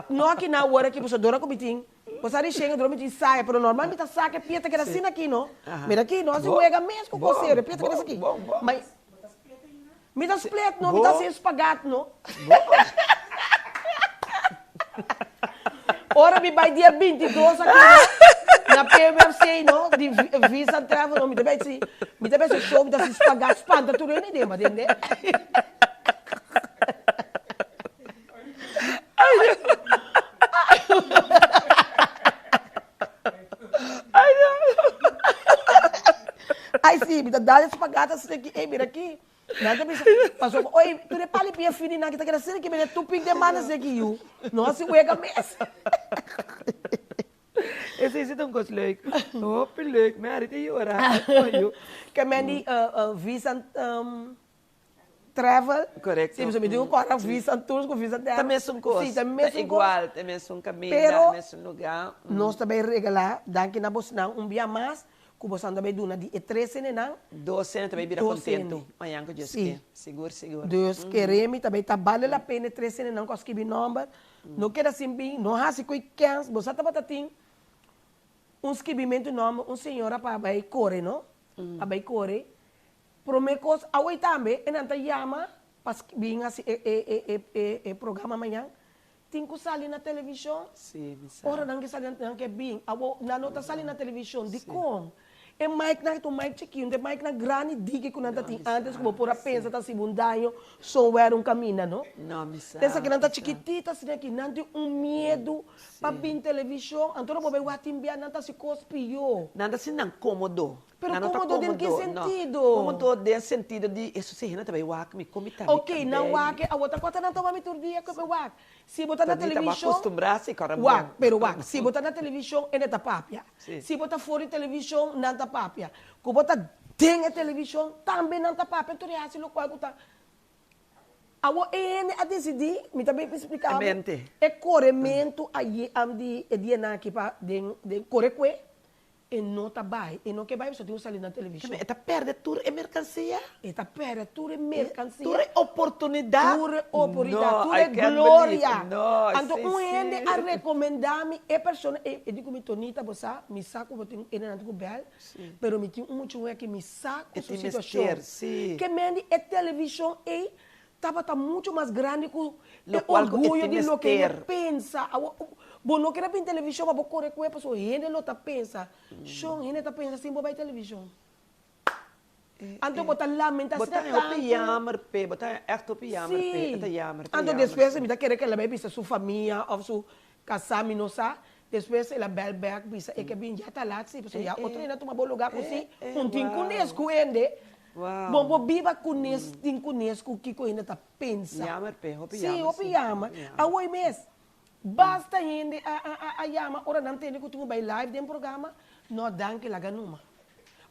no aki na awor aki pasobra dora ku mi tin, bo sa rishén dora mi tin saya, pero normal mi ta saka e pia ta keda asina aki no. Mira aki, no hasi wega mes ku kos serio, e pia ta keda asina aki. Bon, bon, bon. Ma Mi ta split no, mi ta hasi spagat no. Ora mi bai dia 22 aki no, na PMFC no, di Visa and Travel no, mi ta bai si, mi ta bai si show, mi ta hasi spagat, spanta tur hende den, bo tende? Ai si, mi ta dal e spagat asina aki, ey mira aki. Nan ta bisa, pasobra oi, tur e pali pia fini nan ki ta keda asina aki, mira tupik den man asina aki yu. No hasi wega mes. Esei si ta un kos leuk. Hopi leuk, mi a rita yora. Ke men di visa Travel. Correcto. Sí, mi digo cora visa tours cu visa Ta mesun cos. Sí, ta mesun Ta igual, ta mesun caminda, Pero mesun lugar. Nos ta bay regala, danki na bosnan un bia mas. ku boso anda bai duna di e tres hendenan. Dos hende ta bai bira Dos kontentu hende. mañan ku Dios Sí. ke. Sigur, sigur. Dus kere mi ta bai ta bale la pena e tres hendenan ku a skibi nòmber. No keda sin bin, no hasi ku e kèns. Bo sa tabata tin un skibimentu nòmber, un señora pa bai kore, no? Pa bai kore. Promé kos, awor tambe e nan ta yama pa bin hasi e e e e e programa mañan. Tin ku sali na televishon? Sí, mi sa. Ora nan ke sali nan ke bin. Awor nan no ta sali na televishon. Dikon? E mic nan ta un mic chikitu, e mic nan grandi diki ku nan ta tin antes ku bo por a pensa ta hasiba un daño somewhere un kaminda, no? No, mi sa. Esaki nan ta chikitito asina aki. Nan tin un miedu pa bin televishon. Anto bo bai wak tin bia nan ta hasi kos pió. Nan ta sinti nan kómodo. Pero Nan no ta kómodo den ki kómodo, no. sentido? Kómodo den sentido di esun si hende ta bai wak mi, kon mi ta mi Ok, nan kabei. wak e awor ta kua ta nan tuma mi tur dia ku e bai wak. Si bo ta na Ta mi ta bo televishon, akostumbrá si kòrda bon. wak, pero wak, si bo ta na televishon e ta papia. Si. Si bo ta for di televishon nan ta papia. Ku bo ta den e televishon tambe nan ta papia tur e hasi lokual ku ta. Awor e hende a disidí, mi ta bin splika bo, E mente. e korementu aye am di e dianan aki pa den den kore kue. E no ta bai, e no ke bai pasobra tin un sali na televishon. E ta pèrdè tur e merkansia. E ta pèrdè tur e merkansia. Tur e oportunidat. Tur e oportunidat, No, tur I e can't gloria. believe. No, Anto sí, un hende sí. a rekomendá mi e persona, e e di ku mi, Tonita, bo sa, mi sa ku bo tin hendenan tin ku bèl, pero mi tin un mucha muhé ku mi sa ku E su tin situashon. mester, sí. Ke men di e televishon ei Tabata mucho mas grandi ku e Lokual ku e orguyo tin di loke hende mester. pensa. Awor, bo no kere bin televishon pa bo kore ku e pasobra hende lo ta pensa, Shon, hende ta pensa sin bo bai televishon. Anto bo ta lamenta Bo asina ta hopi tantu. yamer p'e, bo ta ègt hopi yamer p'e, e ta Sí. yamer, ta Anto yamer, despues sí. mi ta kere ku el a bai bisa su famia òf su kasá, mi no sa. Despues el a bèl bèk bisa e ke bin ya ta lat sí, pasobra ya otro hende a tuma bo lugá ku sí, un tin kunes ku hende. Bo bo biba kunes tin kunes ku kiko hende ta pensa. Yamer p'e, hopi Sí, yamer hopi sí. yamer. Awor mes, basta hende a a a a yama ora nan tende ku tin ku bai live den programa, no danki laga numa.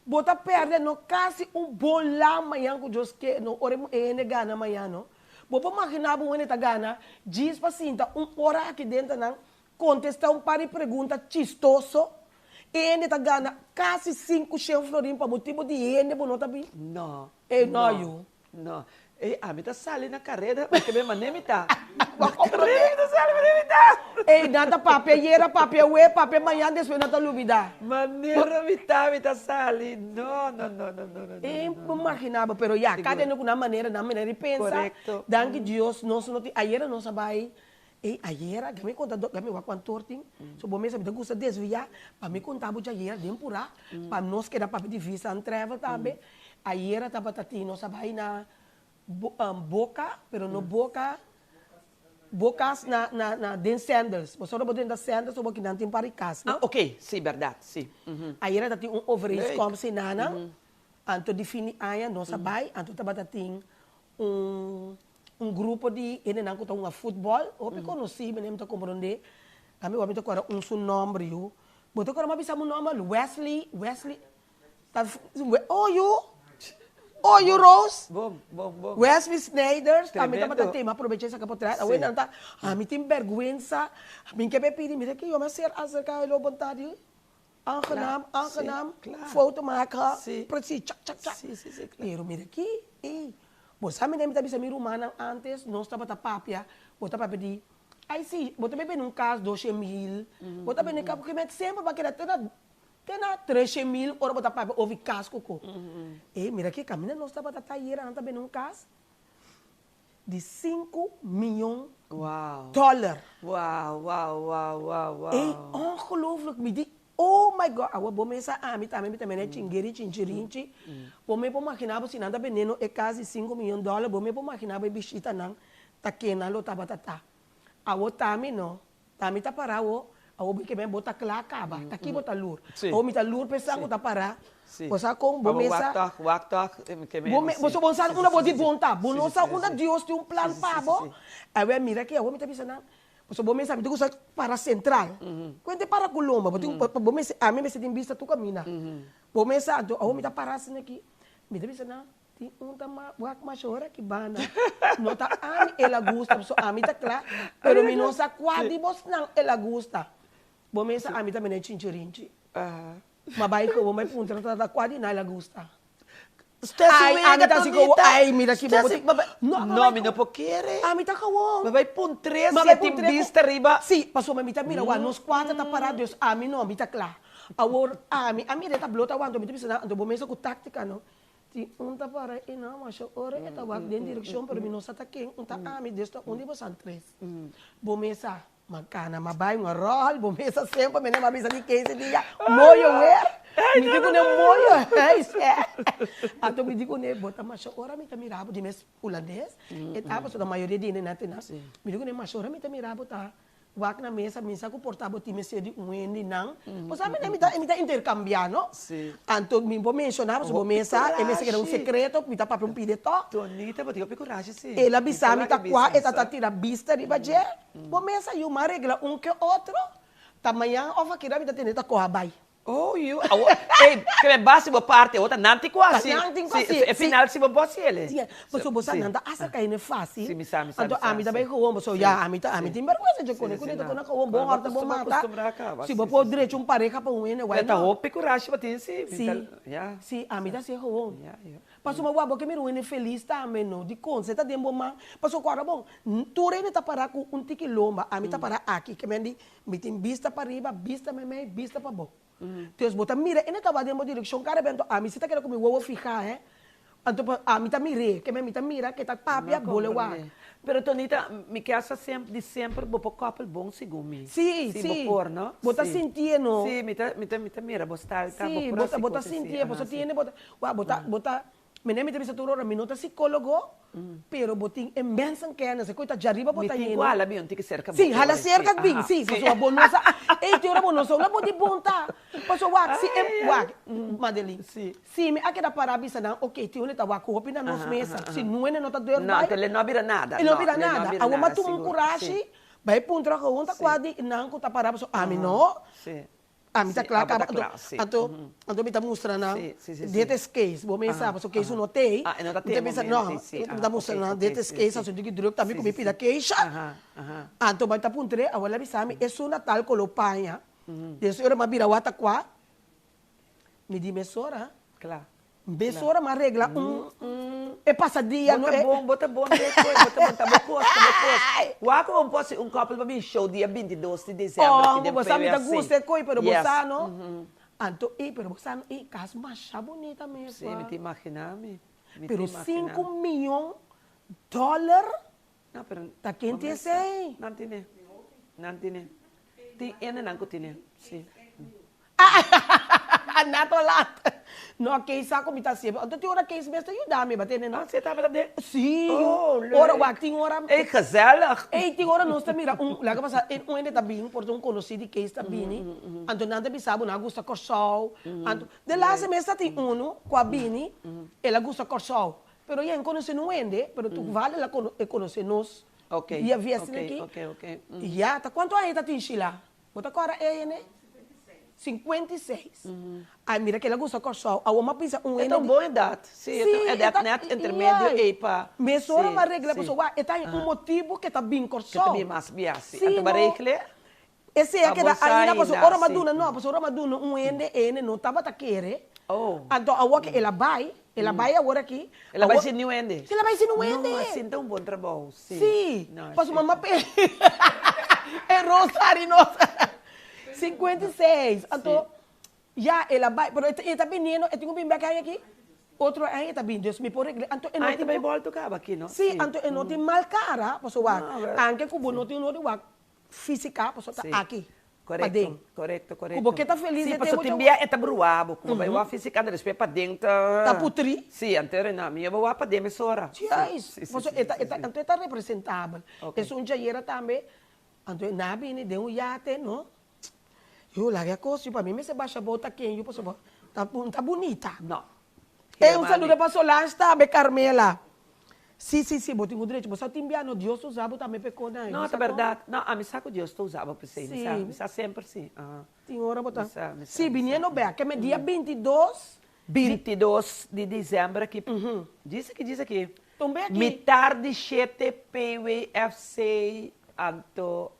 Bo ta pèrdè no kasi un bon lan mañan ku Dios ke no ora e hende gana mañan no. Bo por maginá bo un hende ta gana djis pa sinta un ora aki denter nan Kontestá un par di pregunta chistoso. E hende ta gana kasi 500 florin pa motibu di hende bo no ta bin? No. Ey no yu. No. Ey ami ta sali na kareda porque mi manera mi ta. Bo Na kareda mi ta sali manera mi ta. Ey nan ta papia ayera, papia awe, papia mañan despues nan ta lubida. Manera mi ta mi ta sali. No, no, no, no, no, no, no. Ey bo magina bo pero ya kada hende ku nan manera, nan manera di pensa. Korekto. Danki Dios nos no tin ayera nos a bai Ey ayera, ga mi konta ga mi wak kuantor tin, so bo mesa mi ta gusta desviá pa mi konta bo djayera den purá, pa nos keda papia di visa and travel tambe. Ayera tabata tin nos a bai na Boca, pero no Boca, Bocas na na na den Sandals. Bo sa ora bo drenta Sandals abo kinan tin par di kas, no? Ah, ok, si, bèrdat, si. Ayera ta tin un overeenkomst Leuk. enanan, anto di fin di aña nos a bai, anto tabata tin un Un grupo di hendenan ku ta hunga futbòl, hopi konosí, mi ta komprondé. Ami wak mi ta kòrda un su nòmber yu. Bo ta kòrda mi a bisa bo nòmber? Wesley, Wesley, ta oh yu, oh yu Rose. Bon, bon, bon. Wesley Sneijder, tambe Tremendo. tabata tema, aprovecha esaki por trae. Awor nan ta, ami tin bèrgwensa, mi ke bai pidi, mira ke yo mi a ser aserká e lo bontad. Aangenaam, aangenaam, foto maka, precies, chak, chak, chak. Pero mira aki, ey, bo sa mi ta bisa mi rumannan antes, nos tabata papia, bo ta papia di, ay si, bo ta bebe na un kas doshe mil, bo ta bebe na un kas, semper bo a keda te na, te na treshe mil ora bo ta papia over kas koko. Ey, mira aki, kaminda nos tabata ta ayera, nan ta bebe na un kas di sinku miyon dollar. Wow, wow, wow, wow, wow. Ey, ongelooflijk, mi di, oh my God, awor bo mesa ami tambe, mi ta mene chingeri chinchirinchi, bo me por magina bo si nan ta beneno e cas di sinku miyon dollar, bo me por magina bo e bishitanan ta kenan lo tabata ta. Awor tami no, tami ta para awor, awor bo ke men bo ta kla kaba, ta ki bo ta lur? Awor mi ta lur p'esan ku ta para, bo sa kon bo mesa, bo me, bo bo sa unda bo di bon ta, bo no sa unda Dios tin un plan pa bo, awor mira aki awor mi ta bisa nan, pasobra bo mesa mi ta gusta para sentral, kuente para ku lomba, bo tin bo mester, ami mester tin bista tur kaminda, bo mesa anto awor mi ta para asina aki, mi ta bisa nan, Tin un ta wak masha ora ki banda. No ta ami el a gusta, pasobra ami ta kla, pero mi no sa kua di bosnan el a gusta. Bo mesa ami ta mene chinchirinchi. Ma bai gewoon bai puntra tata kua di nan el a gusta. Stessy Ai, wega ami ta si gewoon, Tonita. ai mira ki bobo Stessy, tin. ma bai, No, ma no bai mi no por kere. Ami ta gewoon. Ma bai puntr'é Ma si bai e tin puntr'é ku bista riba. Si, pasobra mi ta mira wak nos kuater ta pará dus ami no, mi ta kla. Awor ami a mira e tabló ta wak anto mi ta bisa nan anto bo mesa ku táktika no. Tin un ta para ei nan masha ora e ta wak den direkshon pero mi no sa ta ken, un ta ami dus ta un di bosan tres. Bo mesa. Ma cana ma bay un rol bo mesa semper mi a bisa di kese dia moyo weer mi di cune moyo huis anto mi di cune bo ta masha ora mi ta mira bo di mes hulandes e ta pasobra mayoria di hende nan te nan mi di cune masha ora mi ta mira bo ta wak na mesa mi sa cu por ta bo tin mester di un hende nan bo sa mi ta intercambia no anto mi por menciona pasobra bo mesa e mester keda un secreto mi ta papia un pide toch. Tonita bo tin hopi corashi si. El a bisa mi ta cua e ta ta tira bista riba dje. Bo mes a yuma regla un ke otro, ta mañan of akira mi ta tene ta koha bai. Oh yu, awo, ey, ke me basi bo parti, awo ta nan tin ku hasi. Ta nan tin ku hasi. Si, e final si bo bo hasi ele. Si, pasobra bo sa nan ta aserka hende fasil. Si, mi sa, mi sa, mi sa. Anto ami ta bai gewoon, pasobra ya, ami ta, ami tin bergwensa dje kone, kune ta kona gewoon, bo hòrta, bo mata. Si bo por drecha un pareha pa un hende, why Ta not? hopi kurashi bo tin si. Si, si, ami ta hasié gewoon. Pasobra wak bo ke mira un hende felis tambe no, dikon se ta den bo man? Pasobra ku ora bon, tur hende ta para ku un tiki lomba, ami ta para aki, ke men di, mi tin bista pariba, bista meimei, bista pabou. Entonces bo ta mira hende ta wak den bo direkshon kada bes, anto ami si ta keda ku mi wowo fihá he, anto pa ami ta mir'é, ke men mi ta mira ke ta papia, bo lo wak. Pero Tonita, mi ke sa semper, di semper bo por koppel bon segun mi. Sí, Sí, sí. bo por, no? Bo ta Sí. sintié, no? Sí, mi ta, mi ta, mi ta mira bo style ta, bo Sí, por bo ta, hasi bo ta cos así, sintié, aha, pasobra sí. tin hende bo ta, wak, bo ta, bo ta, Mene mi ta bisa tur ora, mi no ta psicólogo, pero bo tin e mensenkennis, e koe ta djariba bo Mi ta tin yendo. ku hala bin un tiki serka bo Sí, hala ora, sí, serka bin, aha, sí, sí. pasobra bo no sa, ey tin ora bo no sa unda bo di bon ta. Pasobra wak, si e, Ay, ay. wak, Madeline, Sí. si mi a keda para bisa nan, ok, tin unda ta wak hopi na nos Aha, mesa, aha, si aha. nuene no ta durf No, bai, anto le no a bira nada, e no no, bira le no a nada. bira Awor mi a nada, tuma un sigur, kurashi, sí. bai puntra gewoon ta Sí. kua di nan ku ta para, pasobra ami Aha, no. sí. Ami ta Sí, kla abo ta kaba, kla, anto, sí. anto, anto mi ta mustra nan, Sí, sí, sí, dit sí. is case, bo mester Aha, sa, pasobra case aha. no t'ei, Ah, e no ta mi t'ei ta bisa, momento, no, sí, sí, mi aha, ta mustra ok, nan, ok, dit is sí, case, sí. asuntu ki druk tambe Sí, ku mi sí, pida sí. keisha. Aha, aha. Anto mi ta puntr'é, awor el a bisa mi, esun na tal koló paña, des ora mi a bira wak ta kua, mi di mesora. Kla. Mesora mi a regla un, e pasadia Bo no ta e. bon, bo ta bon despues, bo ta bon, ta bo kos, ta bo kos. Wak ku bo por hasi un kòpel pa bin show dia 22 di desèmber aki Oh, den bo sa mi ta PWC. gusta e koi, pero bo Yes. sa no. Anto e, pero bo sa no, e kas masha bunita mes Sí, mi wak. ta imagina mi, mi ta Pero imagina. sinku miyon dòler No, pero ta ken bo tin mester. esei? Nan tine, nan tine. Tin hendenan ku tine, sí. Nato laat. No, Kees sa ku mi ta hasié. Anto tin ora Kees mes ta yuda mi, batende no? Ah, si e tabata den? Sí, Oh, leuk. ora wak tin ora. Ey, gezellig. Ey, tin ora nos ta mira un, laga pasa, un hende ta bin, por ta un konosí di Kees ta bini, anto nan ta bisa bo nan a gusta Kòrsou. Anto, de laatste mes ta tin unu ku a bini, el a gusta Kòrsou. Pero yen konosé no hende, pero toevallig el a e konosé nos. Ok, Via via asina ok, aki. ok, ok. Ya, ta kuantu aña e ta tin Sheila? Bo ta kòrda e hende? 56. Ay, mira ke el a gusta Kòrsou. Awor mi a bisa un E hende ta un di bon edat. Sí, e ta un edat nèt intermedio Ja. ei pa. Mesora Sí, mi a regla sí. pasobra wak e ta un motibu ke ta bin Ke ta Kòrsou. bin mas bia, sí. Sí, Anto bo a no. regle? Esei a Pa keda bo sa ainda pasobra ainda, ora mi a sí. duna, no, pasobra ora mi a duna un hende, e hende no tabata kere. Oh. Anto awor ke el a bai, el a bai awor aki. El a bai awor sin niun hende? El a bai sin niun hende. No, asin ta un bon trabou, sí. Sí, No, pasobra sí. mama pe e Rosari nos 56, anto ya el a bai, pero e ta biniendo, e tin ku bin bek aña aki, otro aña e ta bin, dus mi por regle, anto e no Ah, e ta tin bai bolto kaba aki, no? Sí, anto e no tin mal kara, pasobra wak, No, pero anke ku bo no tin no di wak física, pasobra ta Sí. aki. Korekto, paden. korekto, Ku korekto. bo ke ta felis Sí, e pasobra tempu tin dja bia e ta brua bo, ku bo bai wak física anto despues paden ta. Ta putrí. Sí, anto e no, mi bo wak paden mesora. Sí, Juist. sí, sí, Pasobra sí, e ta, sí, e ta, sí. anto e ta representabel. Ok. Esun djayera tambe, anto e na bini den un yate, no. Yu, laga e kos yu, pa mi mester basha bo ta ken yu, pasobra ta, ta bunita. No. Ey, un saludo pa Solange tambe, Carmela. Sí, sí, sí, bo tin un derecho. Bo sa tin bia no, Dios ta usa bo tambe p'e kos nan. No, ta berdad. No, ami sa ku Dios ta usa bo p'esei. Mi sa, Sí. mi sa semper sí. Aha. Tin ora bo ta. Mi sa, mi sa, Sí, mi sa. biniendo bek, ke me dia 22 di. 22 di december aki. Djis aki, djis aki. Tumbe aki. Mitar di shete PWFC anto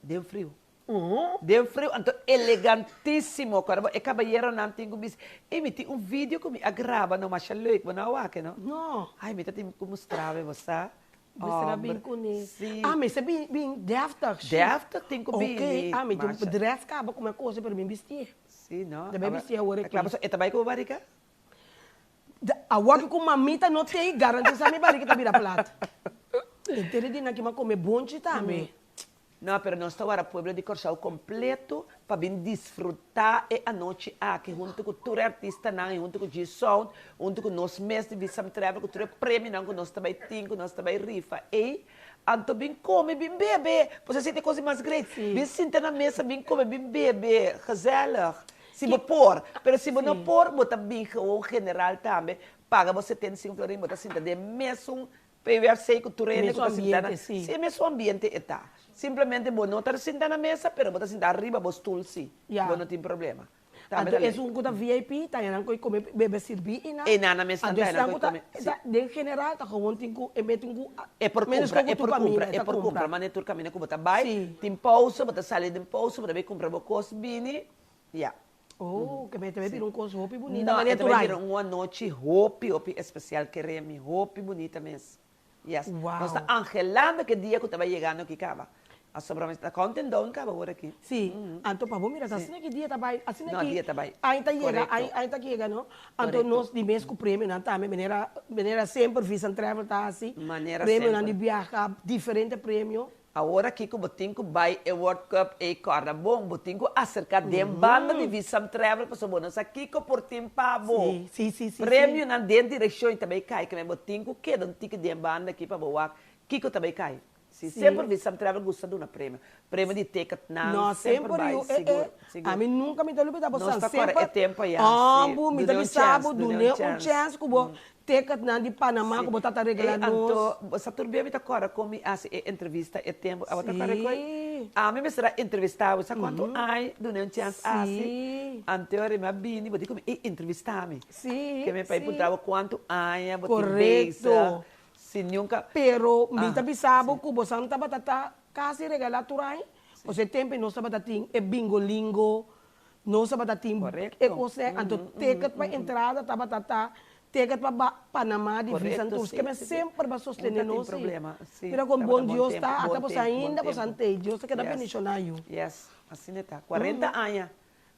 den friu. Den friu, anto elegantisimo. Kòrda bo, e kabayeronan tin ku bisti. Ey, mi tin un video ku mi a graba no masha leuk, bo no a wak e no? No. Ay, mi ta tin ku mustra bo, bo sa. Mester a bin kuné. Si. Ah, mester bin bin deftig, shi. Deftig tin ku bini. Ok, ah, mi tin un dress kaba ku mi a kose pero mi bistié. Si, no. Ta bai bistié awor aki. Ta kla pasobra e ta bai ku bo barika? Awor ki ku mamita no tei garantisa mi barika ta bira plat. Henter e dinan ki mi a kome bonchi tambe. No, pero nos ta wara pueblo di Kòrsou kompleto pa bin disfrutá e anochi aki huntu ku tur e artistanan i huntu ku G-Sound, huntu ku nos mes di Wisam Travel ku tur e premionan ku nos ta bai tin, ku nos ta bai rifa ei. Anto bin kome, bin bebe! Bo sa sinti e kos di mas great? Bin sinta na mesa, bin kome, bin bebe, gezellig. Si bo por, pero si bo no por, bo ta bin gewoon general tambe, paga bo 75 florin, bo ta sinta den mesun PWC ku tur hende ku ta sinta na, si e mesun ambiente e ta. Simplemente bo no ta sinta na mesa, pero bo ta sinta ariba bo stul si, bo no tin problema. Tambe ta Anto esun ku ta VIP ta nan ku kome bebe sirbi i nan. E nan na mes nan ta nan ku kome. Den general ta gewoon tin ku e tin ku E por kumpra, e por kumpra, e por kumpra, mane tur kaminda ku bo ta bai, tin pousa, bo ta sali den pousa, bo ta bai kumpra bo kos bini, ya. Oh, ke mester bira un kos hopi bunita No, manera e ta tur bai ai. bira un anochi hopi, hopi especial, kere mi, hopi bunita mes. Yes. Wow. Nos ta anhelando ke dia ku ta bai yegando aki kaba. Asobra mi ta counting down kaba awor aki. Si, anto pa bo mira sa asina ki dia ta bai, asina No, ki dia ta bai. aña ta yega, Korekto. aña aña ta yega no. Anto Korekto. nos di mes ku premionan tambe, manera manera semper Visa and Travel ta hasi, Manera premionan semper. di biaha, diferente premio. Awor aki ku bo tin ku bai e World Cup ei kòrda bon, bo tin ku aserká den banda di Visam Travel pasobra bo no sa kiko por tin pa bo. Sí, sí, sí, sí. Premionan den direkshon i ta bai kai, keme bo tin ku keda un tiki den banda aki pa bo wak kiko ta bai kai. Sí, semper Visam Travel gusta duna premio. Premio di ticketnan, No, semper semper bai, yu, eh, sigur, eh. sigur. Ami nunka mi ta lubida bo Nos san ta kòrda semper. e tempu ayá, sí. Òmbu, mi ta Dun'é un bisa chèns, bo, dun'é dun'é un un chèns. chèns ku bo Ticketnan di Panama Sí. ku bo ta ta regla Ey, nos. anto, bo sa tur bia mi ta kòrda kon mi hasi e entrevista e tempu. Abo ta kòrda ku Sí. ami mester a entrevistá bo. Sa kuantu ai dun'é un chèns hasi. Sí. Anto ora mi a bini, bo di ku mi, ey, entrevistá mi. Sí, Ke mi pa e sí. puntra bo kuantu aña bo tin Korekto. bezig, si nunka. Pero mi ta Ah, bisa bo sí. ku bo san tabata ta kasi regalá tur ai. Pasobra e tempu nos tabata tin e bingolingo, Nos tabata tin e kosnan anto ticket pa entrada tabata ta ticket pa ba Panama di Visa Correcto, Tours sí, keme sí, sí. semper ba sostene Un ta tin nos sí. problema, sí. Mira kon Tabata bon bon Dios tempo, ta ata bon boso tempo, bon ainda boso tempo. ante Dios ta keda Yes, bendiciona yu. yes, asina ta. 40 aña.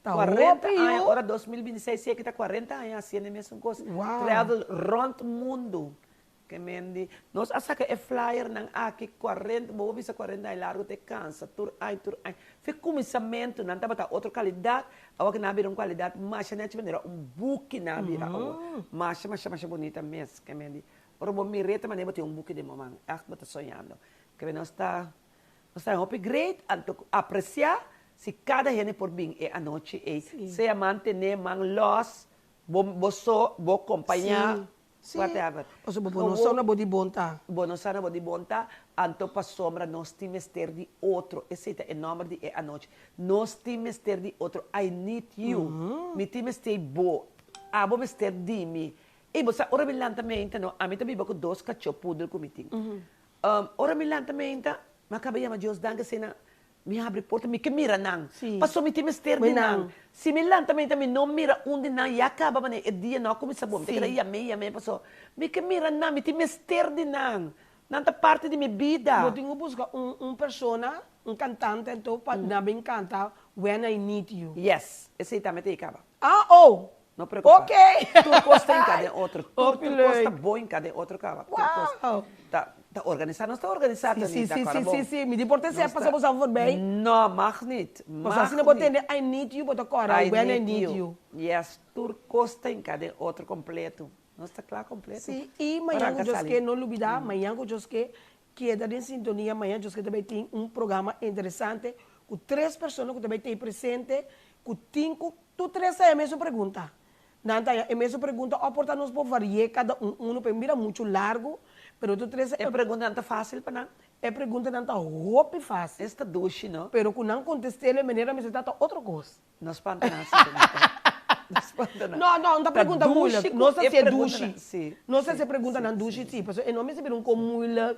Ta 40 hopi aña, yu. ora 2026 si aki ta 40 aña haciendo e mesun kos. Wow. Travel rond mundo. Ke men di, Nos a saka e flyernan aki kuarenta, bo por bisa kuarenta aña largu te kansa, tur aña, tur aña. Fe kuminsamentu nan tabata otro kalidat, awor ke nan a bira un kualidat masha nechi manera un buki nan a bira awor. Masha, masha, masha bunita mes. Ke men di, ora bo mir'é ta manera bo tin un buki den bo man, ègt bo ta soñando. Ke men nos ta, nos ta hopi great, anto ku apresiá si kada hende por bin e anochi ei, sea mantené man lòs, bo, bo so, bo kompañá. Sí, Whatever. pasobra bo no sa na bo di bon ta. Bo no sa na bo di bon ta, anto pasobra nos tin mester di otro. Esei ta e nòmber di e anochi. Nos tin mester di otro. I need you. Mi tin mester bo. Abo mester di mi. Ey, bo sa, ora mi lanta meinta no, ami ta biba ku dos kachó pudel ku mi tin. Ora mi lanta meinta, mi a kaba yama Dios danki asina. Mi habri porta, mi ke mira nan. Sí. Pasobra mi tin mester di nan. Si mi lanta meinta mi no mira un di nan, ya kaba manera e dia no a kuminsá bon. Mi ta keda yam'é, yam'é pasobra mi ke mira nan, mi tin mester di nan. Nan ta parti di mi bida. Bo tin ku buska un un persona, un kantante anto pa nan bin kanta When I Need You. Yes, esei tambe ta e kaba. Ah, oh! No preocupa. Ok! Tur cos ta hinca den otro. Tur, Hopi tur cos ta leuk. bo hinca den otro caba. Tur cos Wow! ta, ta organisa. Nos ta organisa, Sí, sí, Tonita, sí, cora sí, bon. sí, sí. Mi di por te Nos sepa ta sa bo sa voorbij. No, mag niet. Pasobra Mag asina bo niet. tende I need you, bo ta cora I when I need need you. you. Yes, tur cos ta hinca den otro completo. Nos ta cla completo. Sí, y Ora mañan cu anca Dios sali. ke no lubida, mañan cu Dios ke keda den sintonia, mañan Dios ke ta bay tin un programa interesante cu tres persona cu ta bay tey presente cu tin cu tur tres ta e mesun pregunta. Nan ta haña e mesun pregunta o por ta nos por vari'é cada un uno pa e mira mucho largo, pero tur tres E preguntanan ta fácil pa nan? E preguntanan ta hopi fácil. Esta dushi, no? Pero cu nan contest'é e manera mester ta ta otro cos. No spanta nan si pregunta. No, no, no ta pregunta moeilijk. Nos ta hasié dushi. Nos ta hasié preguntanan dushi, sí. Pasobra e no mester bira un kon moeilijk.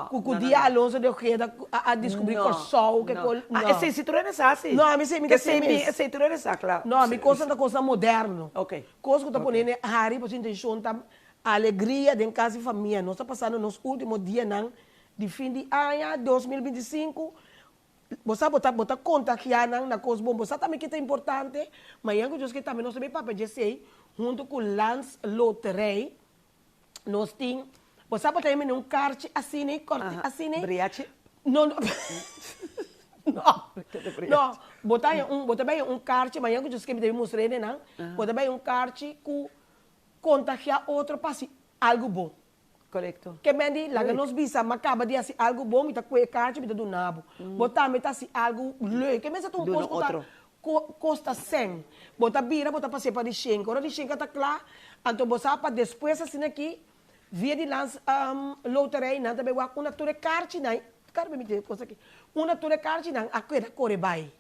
Ku ku dia Alonso de Ojeda a descubrí Kòrsou, ke kol, no. Ah, esei si tur hende sa si. No, ami si, mi ta hasié mes. Esei tur hende sa, kla. No, mi kosnan ta kosnan moderno. Ok. Kos ku ta pone hende hari pasobra intenshon ta alegria den kas di famia. Nos ta pasando nos último dianan di fin di aña 2025. Bo sa bo ta bo ta kontagiá nan na kos bon. Bo sa tambe ke ta importante? Mañan ku Dios ke tambe nos ta bay papia dje esei huntu ku Landsloterij. Nos tin, bo sa bo ta mene un karchi asina ei kòrti asina ei? Briachi? No, no. No, no. Bo ta haña un, bo ta bay un karchi, mañan ku Dios ke mi ta bin mustra hende nan, bo ta bay un karchi ku kontagiá otro pa hasi algu bon. Korekto. Ke men di, laga nos bisa, m'a kaba di hasi algu bon, mi ta kue e karchi, mi ta duna bo. Bo tambe ta hasi algu leuk. Ke mester ta un Duna kos ku ta otro. kosta sèn. Bo ta bira, bo ta pas'é pa di shenka. Ora di shenka ta kla, anto bo sa pa despues asina aki, via di lans loterij, nan ta bai wak unda tur e karchinan, kar mi tin e kos aki, unda tur e karchinan a keda kore bai.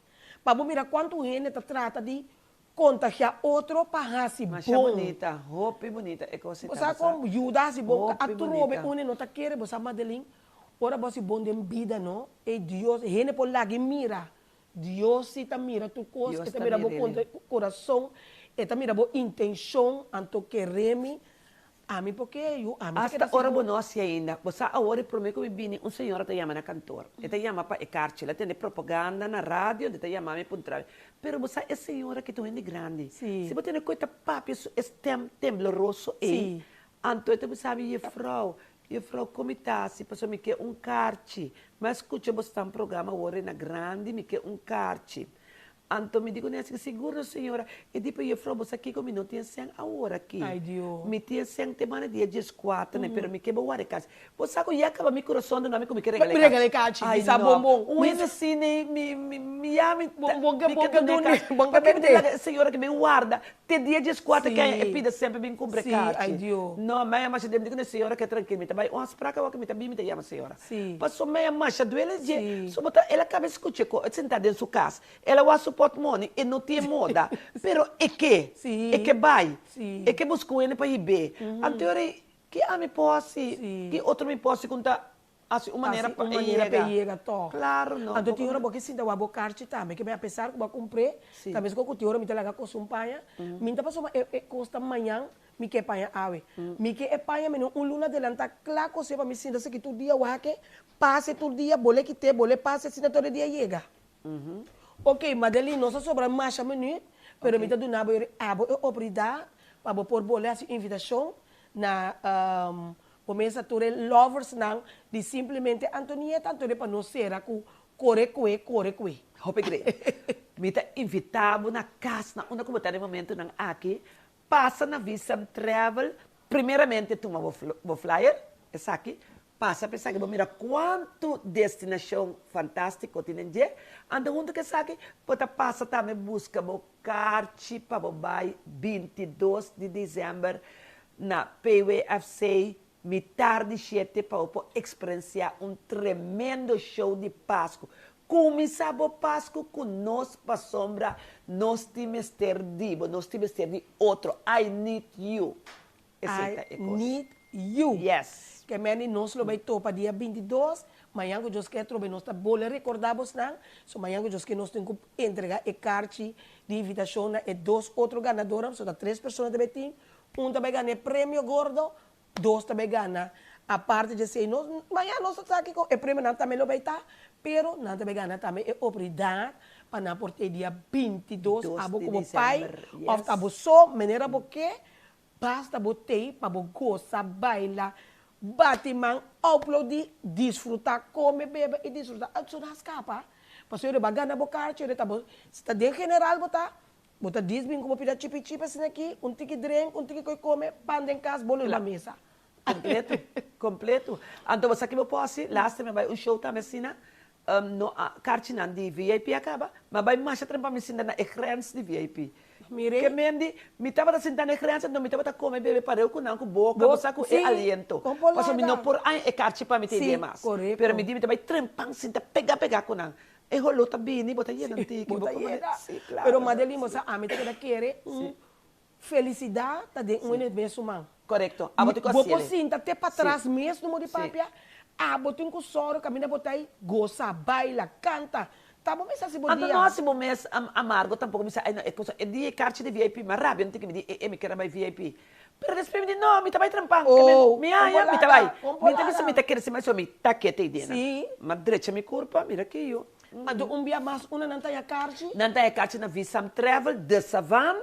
Pa bo mira kuantu hende ta trata di Contagia otro pa haci bon. Masha bunita, hopi bunita e cos Bo sa con yuda haci bon, atrobe une no ta kere, bo sa Madeline, ora bo haci bon den bida no, ey Dios, hende por laga y mira, Dios si ta mira tur cos, e ta mira bo corazon, e ta mira bo intencion, anto keremi Ami por ke yu, ami ta keda Asta ora bo sigur. no hasi ainda. Bo sa awor e prome ku mi bini un señora ta yama na kantor. E ta yama pa e karchi. El a tende propaganda na radio ende ta yama mi puntra mi. Pero bo sa e señora aki ta un hende grandi. Si. Si bo tende ku e ta papia su e stem tembloroso ei, Si. anto e ta bisa mi, Jefrou, jefrou kon mi ta hasi pasobra mi ke un karchi. Mi a skucha bo sta un programa awor e na grandi, mi ke un karchi. Anto mi di ku Nancy, Sigur no señora. E di pa jefrou, bo sa kiko mi no tin sèn awor aki. Ay Dios. Mi tin sèn te manda dia dieskuater ne, pero mi ke bo warda e kachi. Bo sa ku ya kaba mi kurason duna mi ku mi ke regala e kachi. Regala e kachi, mi sa bon bon. Un hende asina mi mi mi ya mi Bon bon ke mi bon ke ke duna e duna, kachi. bon ke Pake mi ta bende. laga e señora ke bin warda te dia dieskuater ke Si. e pida semper bin kumpra e Si, kachi. ay Dios. No, mi a yama masha den, mi di ku ne señora ke trankil, mi ta bai un afsprak awor ke mi ta bin mi ta yama señora. Sí. Paso mi a masha duele dje. Sí. So bo ta, el a kaba skucha ku e sentá den su kas. El a wak su pòtmòni, e no tin moda. Pero e ke. Sí. E ke bai. Sí. E ke buska un hende pa hib'é. Anto ora ei, ki ami por hasi? Sí. Ki otro mi por hasi ku N ta hasi un manera Hasi pa un e manera pa yega? e yega tòg. Klaro no. Anto tin ora bo ke sinta wak bo karchi tambe, ke apesar ku bo a kumpr'é, Sí. ta meskos ku tin ora mi ta laga kos un paña, mi ta pasobra e e kos ta mañan, Mi ke paña awe. Mi ke e paña meno un luna delantá kla kosé pa mi sinta seki tur dia wak-e, pase tur dia, bole kité, bole pase asina tur e dia yega. Ok, Madeline, nos a sobra masha minüt, pero mi ta duna bo abo e oportunidat pa bo por bole hasi un invitashon na bo mesa tur e loversnan di Simplemente Antonieta, anto pa nos sera ku kore kue, kore kue. Hopi great. Mi ta invitá bo na kas na unda ku bo ta den momentunan aki Pasa na Visam Travel, primeramente tuma bo bo flyer, esaki, pasa pa esaki bo mira cuanto destinacion fantastico tin den dje, anto hunto cu esaki bo ta pasa tambe busca bo carchi pa bo bay 22 di december na PWFC mitar di shete pa bo por experiencia un tremendo show di Pascu Kuminsá bo Pasku ku nos pasobra nos tin mester di bo, nos tin mester di otro. I need you. Esei ta I e kos. need you. Yes. Ke meni nos lo bai topa dia 22, mañan ku Dios ke atrobe nos ta bole rekordá bosnan, so mañan ku Dios ke nos tin ku entregá e karchi di invitashon na e dos otro ganadornan, pasobra ta tres persona ta bai tin, un ta bai gana e premio gordo, Dos ta bay gana. Aparte di esey nos, mañana nos ta sa kico e premionan tambe lo bay ta, pero nan ta bay gana tambe e oportunidad pa nan por te dia 22 Dos abo di cu bo pai december, of yes. ta bo so, manera bo ke, basta bo tey pa bo gosa, baila, bati man, aplaudi, disfruta, come, bebe y disfruta. So nan a scapa, pasobra bo a gana bo karchi, ta bo, si ta den general bo ta, Bo ta dis bin ku bo pida chipi chipi asina aki, un tiki drink, un tiki koi kome, pan den kas, bo lo riba mesa. Kompleto, kompleto. Anto bo sa ki bo por hasi? Laatste mi a bai un show tambe asina, no a karchinan di VIP a kaba, mi a bai masha trempa mi sinta na e grens di VIP. Mire. Ke men di, mi tabata sinta na e grens anto mi tabata kome bebe pareu ku nan ku boka, bo sa ku e aliento. Pasobra mi no por haña e karchi pa mi te idea mas. Pero mi di mi ta bai trempan sinta pega pega ku nan. E holó ta bini, bo ta yena un tiki, Bo bo ta por yena. Sí, claro. Pero Madeline, bo sa ami ta keda kere un Sí. Felisidat ta den un e mes su man. Korekto. Abo tin ku Bo por hasiel. sinta te patras mes no di papia. Abo tin ku sòru kaminda bo ta ei gosa, baila, kanta. Ta bo mes hasi bo Anto dia. no hasi bo mes amargo tampoko mi sa ay no e cosa e dia e karchi di vip mi a rabia no tin ke mi di e e mi ker a bai vip. Pero despues mi di no mi ta bai trampa ke mi mi haña mi ta bai. Mi ta bisa mi ta kere si mas mi ta kete ei dena. Mi a drecha mi kurpa mira kiyo. Anto un bia mas unda nan ta haña karchi? Nan ta haña karchi na Visam Travel De Savan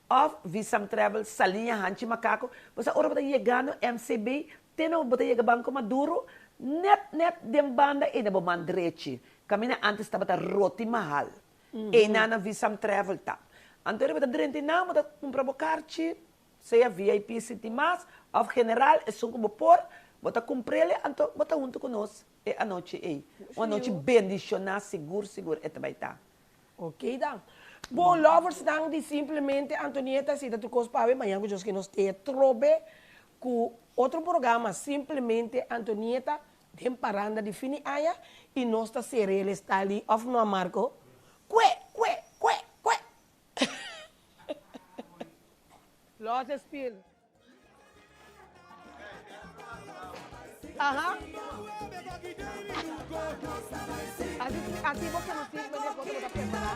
Of Visam Travel, Saliña, Hanchi Macaco, bo sa ora bo ta yegando MCB, te no bo ta yega Banco Maduro, net net den banda ei na bo man drechi, caminda antes tabata Roti Mahal, einan na Visam Travel ta. Anto ora bo ta drenta einan bo ta cumpra bo carchi, sea VIP sinti mas of general, esun cu bo por, bo ta cumprele anto bo ta hunto cu nos e anochi ei. Un anochi bendiciona sigur sigur e ta bay ta. Ok dan. Bon loversnan di simplemente Antonieta si ta tur kos pa awe mañan ku Dios ke nos te trobe ku otro programa simplemente Antonieta den paranda di fini aña y nos ta sere el style di of no Marco? Kue kue kue kue. Los e spil. Aha. Así, así bo conocí meneer cuando bo ta prepará.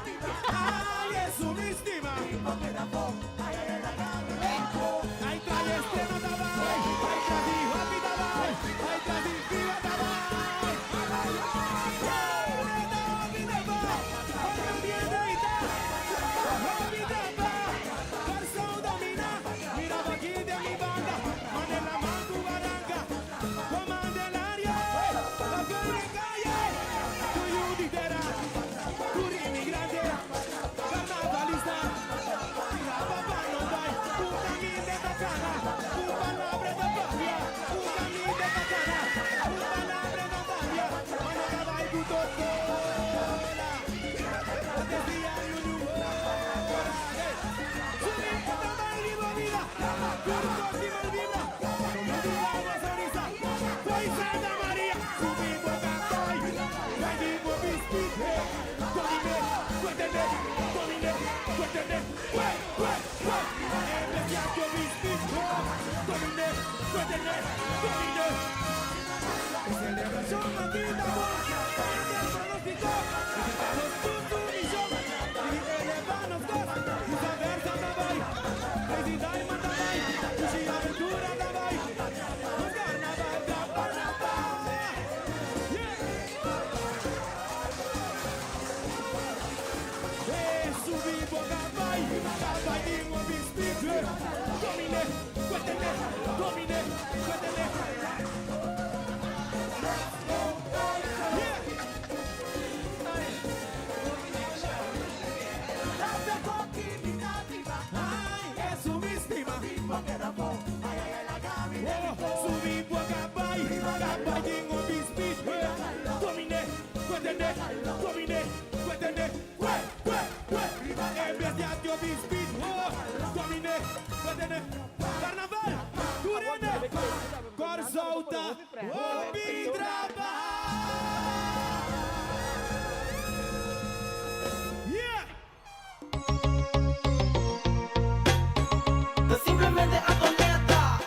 Ta simplemente Antonieta.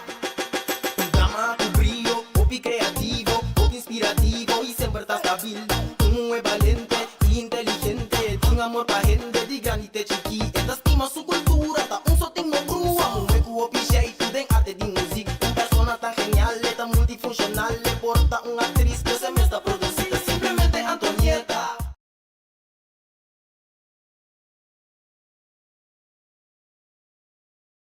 Un dama ku brio, hopi kreativo, hopi inspirativo i semper ta stabil. Un muhé balente i inteligente, tin amor pa hende di grandi te chikí. E ta stima su kultura, ta un sotin no brua. Muhé ku hopi sheitu den arte di muzik. Un persona tan genial, e ta multifunshonal, e por ta un aktris, pero se mes ta.